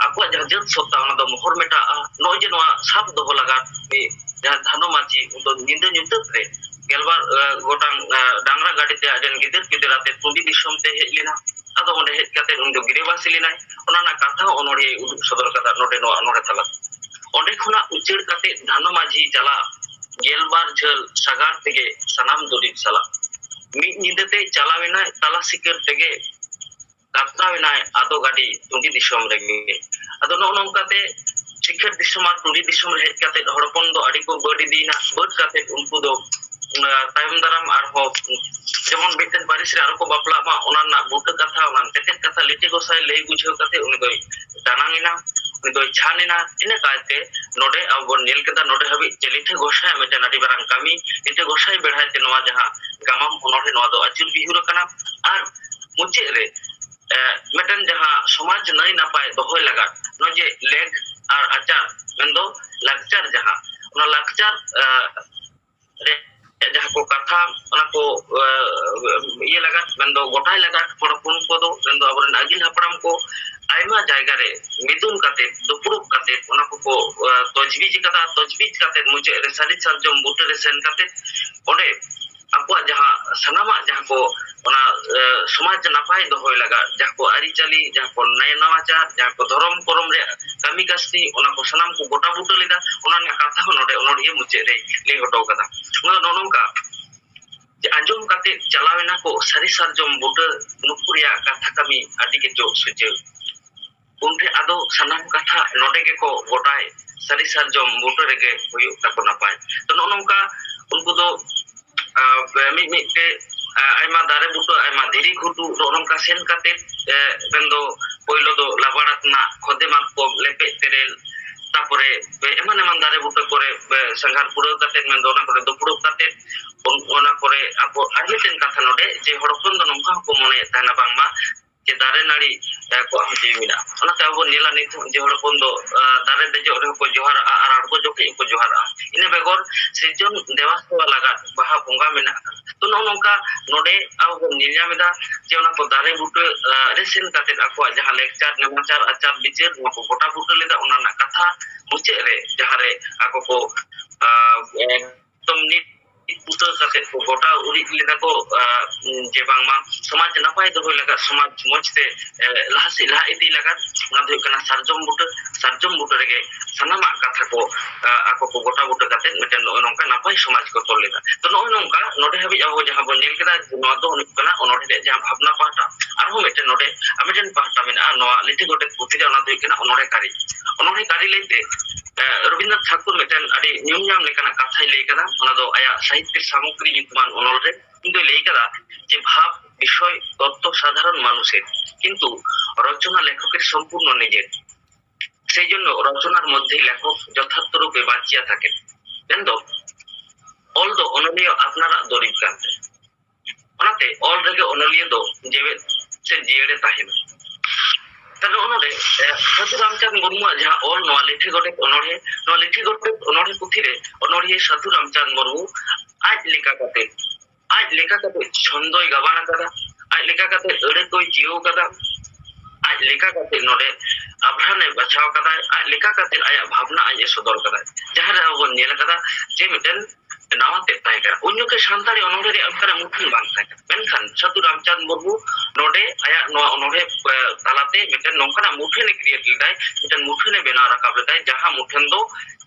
ᱟᱠᱚᱣᱟᱜ ᱡᱟᱦᱟᱸ ᱡᱟᱹᱛ ᱥᱟᱶᱛᱟ ᱚᱱᱟ ᱫᱚ ᱢᱚᱦᱚᱨ ᱢᱮᱴᱟᱜᱼᱟ᱾ ᱱᱚᱜᱼᱚᱭ ᱡᱮ ᱱᱚᱣᱟ ᱥᱟᱵ ᱫᱚᱦᱚ ᱞᱟᱜᱟᱫ ᱩᱱᱤ ᱡᱟᱦᱟᱸ ᱫᱷᱟᱱᱚ ᱢᱟᱹᱡᱷᱤ ᱩᱱᱤ ᱫᱚ ᱧᱤᱫᱟᱹ ᱧᱩᱛᱟᱹᱛ ᱨᱮ ᱜᱮᱞᱵᱟᱨ, ᱮ, ᱜᱚᱴᱟᱝ, ᱮ, ᱰᱟᱝᱨᱟ ᱜᱟᱹᱰᱤ ᱛᱮ ᱟᱡ ᱨᱮᱱ ᱜᱤᱫᱟᱹᱨ ᱯᱤᱫᱟᱹᱨ ᱟᱛᱮ ᱴᱩᱸᱰᱤ ᱫᱤᱥᱚᱢ ᱛᱮ ᱦᱮᱡ ᱞᱮᱱᱟ᱾ ᱟᱫᱚ ᱚᱸᱰᱮ ᱦᱮᱡ ᱠᱟᱛᱮ ᱩᱱᱤ ᱫᱚ ᱜᱤᱨᱟᱹᱵᱟᱹᱥᱤ ᱞᱮᱱᱟᱭ᱾ ᱚᱱᱟ ᱨᱮᱱᱟᱜ ᱠᱟᱛᱷᱟ ᱦᱚᱸ ᱚᱱᱚᱲᱦᱤᱭᱟᱹᱭ ᱩᱫᱩᱜ ᱥᱚᱫᱚᱨ ᱠᱟᱫᱟ ᱱᱚᱰᱮ ᱱᱚᱣᱟ ᱚᱱᱚᱲᱦᱮ ᱛᱟᱞᱟ᱾ ᱚᱸᱰᱮ ᱠᱷᱚᱱᱟᱜ ᱩᱪᱟᱹᱲ ᱠᱟᱛᱮ ᱫᱷᱟᱱᱚ ᱢᱟᱹᱡᱷᱤ ᱪᱟᱞᱟᱜ ᱜᱮᱞᱵᱟᱨ ᱡᱷᱟᱹᱞ ᱥᱟᱜᱟᱲ ᱛᱮᱜᱮ ᱥᱟᱱᱟᱢ ᱫᱩᱨᱤᱵ ᱥᱟᱞᱟᱜ᱾ ᱢᱤᱫ ᱧᱤᱫᱟᱹ ᱛᱮ ᱪᱟᱞᱟᱣ ᱮᱱᱟᱭ ᱛᱟᱞᱟ ᱥᱤᱠᱟᱹᱨ ᱛᱮᱜᱮ ᱠᱟᱛᱨᱟᱣ ᱮᱱᱟᱭ ᱟᱫᱚ ᱜᱟᱹᱰᱤ ᱴᱩᱸᱰᱤ ᱫᱤᱥᱚᱢ ᱨᱮᱜᱮ᱾ ᱟᱫᱚ ᱱᱚᱜᱼᱚ ᱱᱚᱝᱠᱟᱛᱮ ᱥᱤᱠᱷᱟᱹᱨ ᱫᱤᱥᱚᱢ ᱟᱨ ᱴᱩᱸᱰᱤ ᱫᱤᱥᱚᱢ ᱨᱮ ᱦᱮᱡ ᱠᱟᱛᱮ ᱦᱚᱲ ᱦᱚᱯᱚᱱ ᱫᱚ ᱟᱹᱰᱤ ᱠᱚ ᱵᱟᱹᱰ ᱤᱫᱤᱭᱮᱱᱟ᱾ ᱵᱟᱹᱰ ᱠᱟᱛᱮ ᱩᱱᱠᱩ ᱫᱚ, ᱟᱸ, ᱛᱟᱭᱚᱢ ᱫᱟᱨᱟᱢ ᱟᱨᱦᱚᱸ ᱡᱮᱢᱚᱱ ᱢᱤᱫᱴᱮᱱ ᱯᱟᱹᱨᱤᱥ ᱨᱮ ᱟᱨᱚ ᱠᱚ ᱵᱟᱯᱞᱟᱜ ᱢᱟ, ᱚᱱᱟ ᱨᱮᱱᱟᱜ ᱵᱩᱴᱟᱹ ᱠᱟᱛᱷᱟ, ᱚᱱᱟ ᱛᱮᱛᱮᱫ ᱠᱟᱛᱷᱟ ᱞᱤᱴᱟᱹ ᱜᱚᱸᱥᱟᱭ ᱞᱟᱹᱭ ᱵᱩᱡᱷᱟᱹᱣ ᱠᱟᱛᱮ ᱩᱱᱤ ᱫᱚᱭ ᱫᱟᱱᱟᱝ ᱮᱱᱟ, ᱩᱱᱤ ᱫᱚᱭ ᱪᱷᱟᱱ ᱮᱱᱟ᱾ ᱤᱱᱟᱹ ᱠᱟᱭᱛᱮ ᱱᱚᱰᱮ ᱟᱵᱚ ᱵᱚᱱ ᱧᱮᱞ ᱠᱮᱫᱟ, ᱱᱚᱰᱮ ᱦᱟᱹᱵᱤᱡ ᱡᱮ ᱞᱤᱴᱟᱹ ᱜᱚᱸᱥᱟᱭᱟᱜ ᱢᱤᱫᱴᱮᱱ ᱟᱹᱰᱤ ᱢᱟᱨᱟᱝ ᱠᱟᱹᱢᱤ, ᱞᱤᱴᱟᱹ ᱜᱚᱸᱥᱟᱭ ᱵᱮᱲᱦᱟᱭ ᱛᱮ ᱱᱚᱣᱟ ᱡᱟᱦᱟᱸ ᱜᱟᱢᱟᱢ ᱚᱱᱚᱬᱦᱮ, ᱱᱚᱣᱟ ᱫᱚ ᱟᱹᱪᱩᱨ ᱵᱤᱦᱩᱨ ᱟᱠᱟᱱᱟ᱾ ᱟᱨ ᱢᱩᱪᱟᱹᱫ ᱨᱮ, ᱮ, ᱢᱤᱫᱴᱮᱱ ᱡᱟᱦᱟᱸ ᱥᱚᱢᱟᱡᱽ ᱱᱟᱹᱭ ᱱᱟᱯᱟᱭ ᱫᱚᱦᱚᱭ ᱞᱟᱜᱟᱫ ᱱᱚᱜᱼᱚᱭ ᱡᱮ ᱞᱮᱠ ᱟᱨ ᱟᱪᱟᱨ, ᱢᱮᱱᱫᱚ ᱞᱟᱠᱪᱟᱨ ᱡᱟᱦᱟᱸ, ᱚᱱᱟ ᱞᱟᱠᱪᱟᱨ, ᱮ, ᱨᱮ ᱡᱟᱦᱟᱸ ᱠᱚ ᱠᱟᱛᱷᱟ, ᱚᱱᱟ ᱠᱚ, ᱮ, ᱤᱭᱟᱹ ᱞᱟᱜᱟᱫ, ᱢᱮᱱᱫᱚ ᱜᱚᱴᱟᱭ ᱞᱟᱜᱟᱫ ᱦᱚᱲ ᱦᱚᱯᱚᱱ ᱠᱚᱫᱚ, ᱢᱮᱱᱫᱚ ᱟᱵᱚᱨᱮᱱ ᱟᱹᱜᱤᱞ ᱦᱟᱯᱲᱟᱢ ᱠᱚ ᱟᱭᱢᱟ ᱡᱟᱭᱜᱟ ᱨᱮ ᱢᱤᱫᱩᱱ ᱠᱟᱛᱮ, ᱫᱩᱯᱲᱩᱵ ᱠᱟᱛᱮ ᱚᱱᱟ ᱠᱚᱠᱚ, ᱮ, ᱛᱚᱡᱽᱵᱤᱡ ᱠᱟᱫᱟ᱾ ᱛᱚᱡᱽᱵᱤᱡ ᱠᱟᱛᱮ ᱢᱩᱪᱟᱹᱫ ᱨᱮ ᱥᱟᱹᱨᱤ ᱥᱟᱨᱡᱚᱢ ᱵᱩᱴᱟᱹ ᱨᱮ ᱥᱮᱱ ᱠᱟᱛᱮ ᱚᱸᱰᱮ ᱟᱠᱚᱣᱟᱜ ᱡᱟᱦᱟᱸ ᱥᱟᱱᱟᱢᱟᱜ ᱡᱟᱦᱟᱸ ᱠᱚ ᱚᱱᱟ, ᱮ, ᱥᱚᱢᱟᱡᱽ ᱱᱟᱯᱟᱭ ᱫᱚᱦᱚᱭ ᱞᱟᱜᱟᱫ ᱡᱟᱦᱟᱸ ᱠᱚ ᱟᱹᱨᱤᱪᱟᱹᱞᱤ, ᱡᱟᱦᱟᱸ ᱠᱚ ᱱᱮᱭ ᱱᱟᱢᱟᱪᱟᱨ, ᱡᱟᱦᱟᱸ ᱠᱚ ᱫᱷᱚᱨᱚᱢ ᱠᱚᱨᱚᱢ ᱨᱮᱭᱟᱜ ᱠᱟᱹᱢᱤ ᱠᱟᱹᱥᱱᱤ, ᱚᱱᱟ ᱠᱚ ᱥᱟᱱᱟᱢ ᱠᱚ ᱜᱚᱴᱟ ᱵᱩᱴᱟᱹ ᱞᱮᱫᱟ᱾ ᱚᱱᱟ ᱨᱮᱱᱟᱜ ᱠᱟᱛᱷᱟ ᱦᱚᱸ ᱱᱚᱰᱮ ᱚᱱᱚᱲᱦᱤᱭᱟᱹ ᱢᱩᱪᱟᱹᱫ ᱨᱮᱭ ᱞᱟᱹᱭ ᱦᱚᱴᱚ ᱠᱟᱫᱟ᱾ ᱚᱱᱟ ᱫᱚ ᱱᱚᱜᱼᱚ ᱱᱚᱝᱠᱟ ᱡᱮ ᱟᱸᱡᱚᱢ ᱠᱟᱛᱮ ᱪᱟᱞᱟᱣ ᱮᱱᱟ ᱠᱚ ᱥᱟᱹᱨᱤ ᱥᱟᱨᱡᱚᱢ ᱵᱩᱴᱟᱹ, ᱱᱩᱠᱩ ᱨᱮᱭᱟᱜ ᱠᱟᱛᱷᱟ ᱠᱟᱹᱢᱤ ᱟᱹᱰᱤ ᱜᱮ ᱡᱳᱜ ᱥᱩᱪᱟᱹ᱾ ᱩᱱ ᱴᱷᱮᱱ ᱟᱫᱚ ᱥᱟᱱᱟᱢ ᱠᱟᱛᱷᱟ ᱱᱚᱰᱮ ᱜᱮᱠᱚ ᱜᱚᱴᱟᱭ, ᱥᱟᱹᱨᱤ ᱥᱟᱨᱡᱚᱢ ᱵᱩᱴᱟᱹ ᱨᱮᱜᱮ ᱦᱩᱭᱩᱜ ᱛᱟᱠᱚ ᱱᱟᱯᱟᱭ᱾ ᱛᱚ, ᱱᱚᱜᱼᱚ ᱱᱚᱝᱠᱟ ᱩᱱᱠᱩ ᱫᱚ, ᱟᱸ, ᱢᱤᱫ ᱢᱤᱫ ᱛᱮ, ᱟᱸ, ᱟᱭᱢᱟ ᱫᱟᱨᱮ ᱵᱩᱴᱟᱹ, ᱟᱭᱢᱟ ᱫᱷᱤᱨᱤ ᱜᱷᱩᱴᱩ, ᱱᱚᱜᱼᱚ ᱱᱚᱝᱠᱟ ᱥᱮᱱ ᱠᱟᱛᱮ, ᱮ, ᱢᱮᱱᱫᱚ ᱯᱳᱭᱞᱳ ᱫᱚ ᱞᱟᱵᱟᱲᱟᱛ ᱨᱮᱱᱟᱜ ᱠᱷᱚᱫᱮ ᱢᱟᱛᱠᱚᱢ, ᱞᱮᱯᱮᱡ ᱛᱮᱨᱮᱞ, ᱛᱟᱯᱚᱨᱮ ᱮᱢᱟᱱ ᱮᱢᱟᱱ ᱫᱟᱨᱮ ᱵᱩᱴᱟᱹ ᱠᱚᱨᱮ, ᱮ, ᱥᱟᱸᱜᱷᱟᱨ ᱯᱩᱨᱟᱹᱣ ᱠᱟᱛᱮ, ᱢᱮᱱᱫᱚ ᱚᱱᱟ ᱠᱚᱨᱮ ᱫᱩᱯᱲᱩᱵ ᱠᱟᱛᱮ ᱚᱱᱟ ᱠᱚᱨᱮ ᱟᱵᱚ ᱟᱨ ᱢᱤᱫᱴᱮᱱ ᱠᱟᱛᱷᱟ ᱱᱚᱰᱮ, ᱡᱮ ᱦᱚᱲ ᱦᱚᱯᱚᱱ ᱫᱚ ᱱᱚᱝᱠᱟ ᱦᱚᱸᱠᱚ ᱢᱚᱱᱮᱭᱮᱫ ᱛᱟᱦᱮᱱᱟ ᱵᱟᱝᱢᱟ ᱡᱮ ᱫᱟᱨᱮ ᱱᱟᱹᱲᱤ ᱠᱚᱣᱟᱜ ᱦᱚᱸ ᱡᱤᱣᱤ ᱢᱮᱱᱟᱜᱼᱟ᱾ ᱚᱱᱟᱛᱮ ᱟᱵᱚ ᱵᱚᱱ ᱧᱮᱞᱟ ᱱᱤᱛ ᱦᱚᱸ ᱡᱮ ᱦᱚᱲ ᱦᱚᱯᱚᱱ ᱫᱚ ᱫᱟᱨᱮ ᱫᱮᱡᱚᱜ ᱨᱮᱦᱚᱸ ᱠᱚ ᱡᱚᱦᱟᱨᱟᱜᱼᱟ ᱟᱨ ᱟᱬᱜᱚ ᱡᱚᱠᱷᱮᱡ ᱦᱚᱸᱠᱚ ᱡᱚᱦᱟᱨᱟᱜᱼᱟ᱾ ᱤᱱᱟᱹ ᱵᱮᱜᱚᱨ ᱥᱤᱨᱡᱚᱱ ᱫᱮᱵᱟ ᱥᱮᱵᱟ ᱞᱟᱜᱟᱫ ᱵᱟᱦᱟ ᱵᱚᱸᱜᱟ ᱢᱮᱱᱟᱜ ᱟᱠᱟᱫᱟ᱾ ᱛᱚ, ᱱᱚᱜᱼᱚ ᱱᱚᱝᱠᱟ ᱱᱚᱰᱮ ᱟᱵᱚ ᱵᱚᱱ ᱧᱮᱞ ᱧᱟᱢ ᱮᱫᱟ ᱡᱮ ᱚᱱᱟ ᱠᱚ ᱫᱟᱨᱮ ᱵᱩᱴᱟᱹ ᱨᱮ ᱥᱮᱱ ᱠᱟᱛᱮ ᱟᱠᱚᱣᱟᱜ ᱡᱟᱦᱟᱸ ᱞᱮᱠᱪᱟᱨ, ᱱᱮᱢᱟᱪᱟᱨ, ᱟᱪᱟᱨ ᱵᱤᱪᱟᱹᱨ, ᱱᱚᱣᱟ ᱠᱚ ᱜᱚᱴᱟ ᱵᱩᱴᱟᱹ ᱞᱮᱫᱟ᱾ ᱚᱱᱟ ᱨᱮᱱᱟᱜ ᱠᱟᱛᱷᱟ ᱢᱩᱪᱟᱹᱫ ᱨᱮ ᱡᱟᱦᱟᱸ ᱨᱮ ᱟᱠᱚ ᱠᱚ ᱮᱠᱫᱚᱢ ᱱᱤᱛ ᱵᱩᱴᱟᱹ ᱠᱟᱛᱮ ᱠᱚ ᱜᱚᱴᱟ ᱩᱨᱤᱡ ᱞᱮᱫᱟ ᱠᱚ, ᱡᱮ ᱵᱟᱝᱢᱟ ᱥᱚᱢᱟᱡᱽ ᱱᱟᱯᱟᱭ ᱫᱚᱦᱚᱭ ᱞᱟᱹᱜᱤᱫ, ᱥᱚᱢᱟᱡᱽ ᱢᱚᱡᱽ ᱛᱮ ᱞᱟᱦᱟ ᱥᱮᱫ ᱞᱟᱦᱟ ᱤᱫᱤ ᱞᱟᱹᱜᱤᱫ, ᱚᱱᱟ ᱫᱚ ᱦᱩᱭᱩᱜ ᱠᱟᱱᱟ ᱥᱟᱨᱡᱚᱢ ᱵᱩᱴᱟᱹ᱾ ᱥᱟᱨᱡᱚᱢ ᱵᱩᱴᱟᱹ ᱨᱮᱜᱮ ᱥᱟᱱᱟᱢᱟᱜ ᱠᱟᱛᱷᱟ ᱠᱚ ᱟᱠᱚ ᱠᱚ ᱜᱚᱴᱟ ᱵᱩᱴᱟᱹ ᱠᱟᱛᱮ ᱢᱤᱫᱴᱮᱱ ᱱᱚᱜᱼᱚᱭ ᱱᱚᱝᱠᱟ ᱱᱟᱯᱟᱭ ᱥᱚᱢᱟᱡᱽ ᱠᱚ ᱛᱚᱞ ᱞᱮᱫᱟ᱾ ᱛᱚ, ᱱᱚᱜᱼᱚᱭ ᱱᱚᱝᱠᱟ ᱱᱚᱰᱮ ᱦᱟᱹᱵᱤᱡ ᱟᱵᱚ ᱡᱟᱦᱟᱸ ᱵᱚᱱ ᱧᱮᱞ ᱠᱮᱫᱟ, ᱱᱚᱣᱟ ᱫᱚ ᱦᱩᱭᱩᱜ ᱠᱟᱱᱟ ᱚᱱᱚᱬᱦᱮ ᱨᱮᱭᱟᱜ ᱡᱟᱦᱟᱸ ᱵᱷᱟᱵᱽᱱᱟ ᱯᱟᱦᱴᱟ᱾ ᱟᱨᱦᱚᱸ ᱢᱤᱫᱴᱮᱱ ᱱᱚᱰᱮ ᱟᱨ ᱢᱤᱫᱴᱮᱱ ᱯᱟᱦᱴᱟ ᱢᱮᱱᱟᱜᱼᱟ ᱱᱚᱣᱟ ᱞᱤᱴᱷᱤ ᱜᱚᱰᱮᱛ ᱯᱩᱛᱷᱤ ᱨᱮ, ᱚᱱᱟ ᱫᱚ ᱦᱩᱭᱩᱜ ᱠᱟᱱᱟ ᱚᱱᱚᱬᱦᱮ ᱠᱟᱹᱨᱤ᱾ ᱚᱱᱚᱬᱦᱮ ᱠᱟᱹᱨᱤ ᱞᱟᱹᱭᱛᱮ ᱨᱚᱵᱤᱱᱫᱨᱚᱱᱟᱛᱷ ᱴᱷᱟᱠᱩᱨ ᱢᱤᱫᱴᱮᱱ ᱟᱹᱰᱤ ᱧᱩᱢ ᱧᱟᱢ ᱞᱮᱠᱟᱱᱟᱜ ᱠᱟᱛᱷᱟᱭ ᱞᱟᱹᱭ ᱠᱟᱫᱟ᱾ ᱚᱱᱟ ᱫᱚ ᱟᱭᱟᱜ ᱥᱟᱦᱤᱛᱭᱚ ᱥᱟᱢᱚᱜᱽᱨᱤ ᱧᱩᱛᱩᱢᱟᱱ ᱚᱱᱚᱞ ᱨᱮ ᱩᱱᱤ ᱫᱚᱭ ᱞᱟᱹᱭ ᱠᱟᱫᱟ ᱡᱮ ᱵᱷᱟᱵᱽ ᱵᱤᱥᱚᱭ ᱛᱚᱛᱛᱚ ᱥᱟᱫᱷᱟᱨᱚᱱ ᱢᱟᱱᱩᱥᱮᱨ, ᱠᱤᱱᱛᱩ ᱨᱚᱪᱚᱱᱟ ᱞᱮᱠᱷᱚᱠᱮᱨ ᱥᱚᱢᱯᱩᱨᱱᱚ ᱱᱤᱡᱮᱨ। সেই জন্য রচনার মধ্যেই লেখক যথার্থ রূপে বাঁচিয়া থাকেন। ᱢᱮᱱᱫᱚ ᱚᱞ ᱫᱚ ᱚᱱᱚᱞᱤᱭᱟᱹ ᱟᱯᱱᱟᱨᱟᱜ ᱫᱚᱨᱤᱵᱽ ᱠᱟᱱ ᱛᱟᱭᱟ᱾ ᱚᱱᱟᱛᱮ ᱚᱞ ᱨᱮᱜᱮ ᱚᱱᱚᱞᱤᱭᱟᱹ ᱫᱚ ᱡᱮᱣᱮᱫ ᱥᱮ ᱡᱤᱭᱟᱹᱲᱮ ᱛᱟᱦᱮᱱᱟ᱾ ᱛᱟᱦᱞᱮ ᱱᱚᱜᱼᱚ ᱱᱚᱰᱮ ᱥᱟᱹᱫᱷᱩ ᱨᱟᱢᱪᱟᱸᱫᱽ ᱢᱩᱨᱢᱩᱣᱟᱜ ᱡᱟᱦᱟᱸ ᱚᱞ, ᱱᱚᱣᱟ ᱞᱤᱴᱷᱤ ᱜᱚᱰᱮᱛ ᱚᱱᱚᱬᱦᱮ, ᱱᱚᱣᱟ ᱞᱤᱴᱷᱤ ᱜᱚᱰᱮᱛ ᱚᱱᱚᱬᱦᱮ ᱯᱩᱛᱷᱤ ᱨᱮ ᱚᱱᱚᱬᱦᱤᱭᱟᱹ ᱥᱟᱹᱫᱷᱩ ᱨᱟᱢᱪᱟᱸᱫᱽ ᱢᱩᱨᱢᱩ ᱟᱡ ᱞᱮᱠᱟ ᱠᱟᱛᱮ ᱟᱡ ᱞᱮᱠᱟ ᱠᱟᱛᱮ ᱪᱷᱚᱱᱫᱚᱭ ᱜᱟᱵᱟᱱ ᱟᱠᱟᱫᱟ, ᱟᱡ ᱞᱮᱠᱟ ᱠᱟᱛᱮ ᱟᱹᱲᱟᱹ ᱠᱚᱭ ᱪᱤᱭᱟᱹᱣ ᱟᱠᱟᱫᱟ, ᱟᱡ ᱞᱮᱠᱟ ᱠᱟᱛᱮ ᱱᱚᱰᱮ ᱟᱵᱷᱨᱟᱱᱮ ᱵᱟᱪᱷᱟᱣ ᱟᱠᱟᱫᱟ, ᱟᱡ ᱞᱮᱠᱟ ᱠᱟᱛᱮ ᱟᱭᱟᱜ ᱵᱷᱟᱵᱽᱱᱟ ᱟᱡ ᱮ ᱥᱚᱫᱚᱨ ᱟᱠᱟᱫᱟ, ᱡᱟᱦᱟᱸ ᱨᱮ ᱟᱵᱚ ᱵᱚᱱ ᱧᱮᱞ ᱟᱠᱟᱫᱟ ᱡᱮ ᱢᱤᱫᱴᱮᱱ ᱱᱟᱣᱟ ᱛᱮᱫ ᱛᱟᱦᱮᱸ ᱠᱟᱱᱟ᱾ ᱩᱱ ᱡᱚᱠᱷᱮᱡ ᱥᱟᱱᱛᱟᱲᱤ ᱚᱱᱚᱬᱦᱮ ᱨᱮᱭᱟᱜ ᱚᱱᱠᱟᱱᱟᱜ ᱢᱩᱴᱷᱟᱹᱱ ᱵᱟᱝ ᱛᱟᱦᱮᱸ ᱠᱟᱱᱟ, ᱢᱮᱱᱠᱷᱟᱱ ᱥᱟᱹᱫᱷᱩ ᱨᱟᱢᱪᱟᱸᱫᱽ ᱢᱩᱨᱢᱩ ᱱᱚᱰᱮ ᱟᱭᱟᱜ ᱱᱚᱣᱟ ᱚᱱᱚᱬᱦᱮ ᱛᱟᱞᱟᱛᱮ ᱢᱤᱫᱴᱮᱱ ᱱᱚᱝᱠᱟᱱᱟᱜ ᱢᱩᱴᱷᱟᱹᱱᱮ ᱠᱨᱤᱭᱮᱴ ᱞᱮᱫᱟᱭ, ᱢᱤᱫᱴᱮᱱ ᱢᱩᱴᱷᱟᱹᱱᱮ ᱵᱮᱱᱟᱣ ᱨᱟᱠᱟᱵ ᱞᱮᱫᱟᱭ, ᱡᱟᱦᱟᱸ ᱢᱩᱴᱷᱟᱹᱱ ᱫᱚ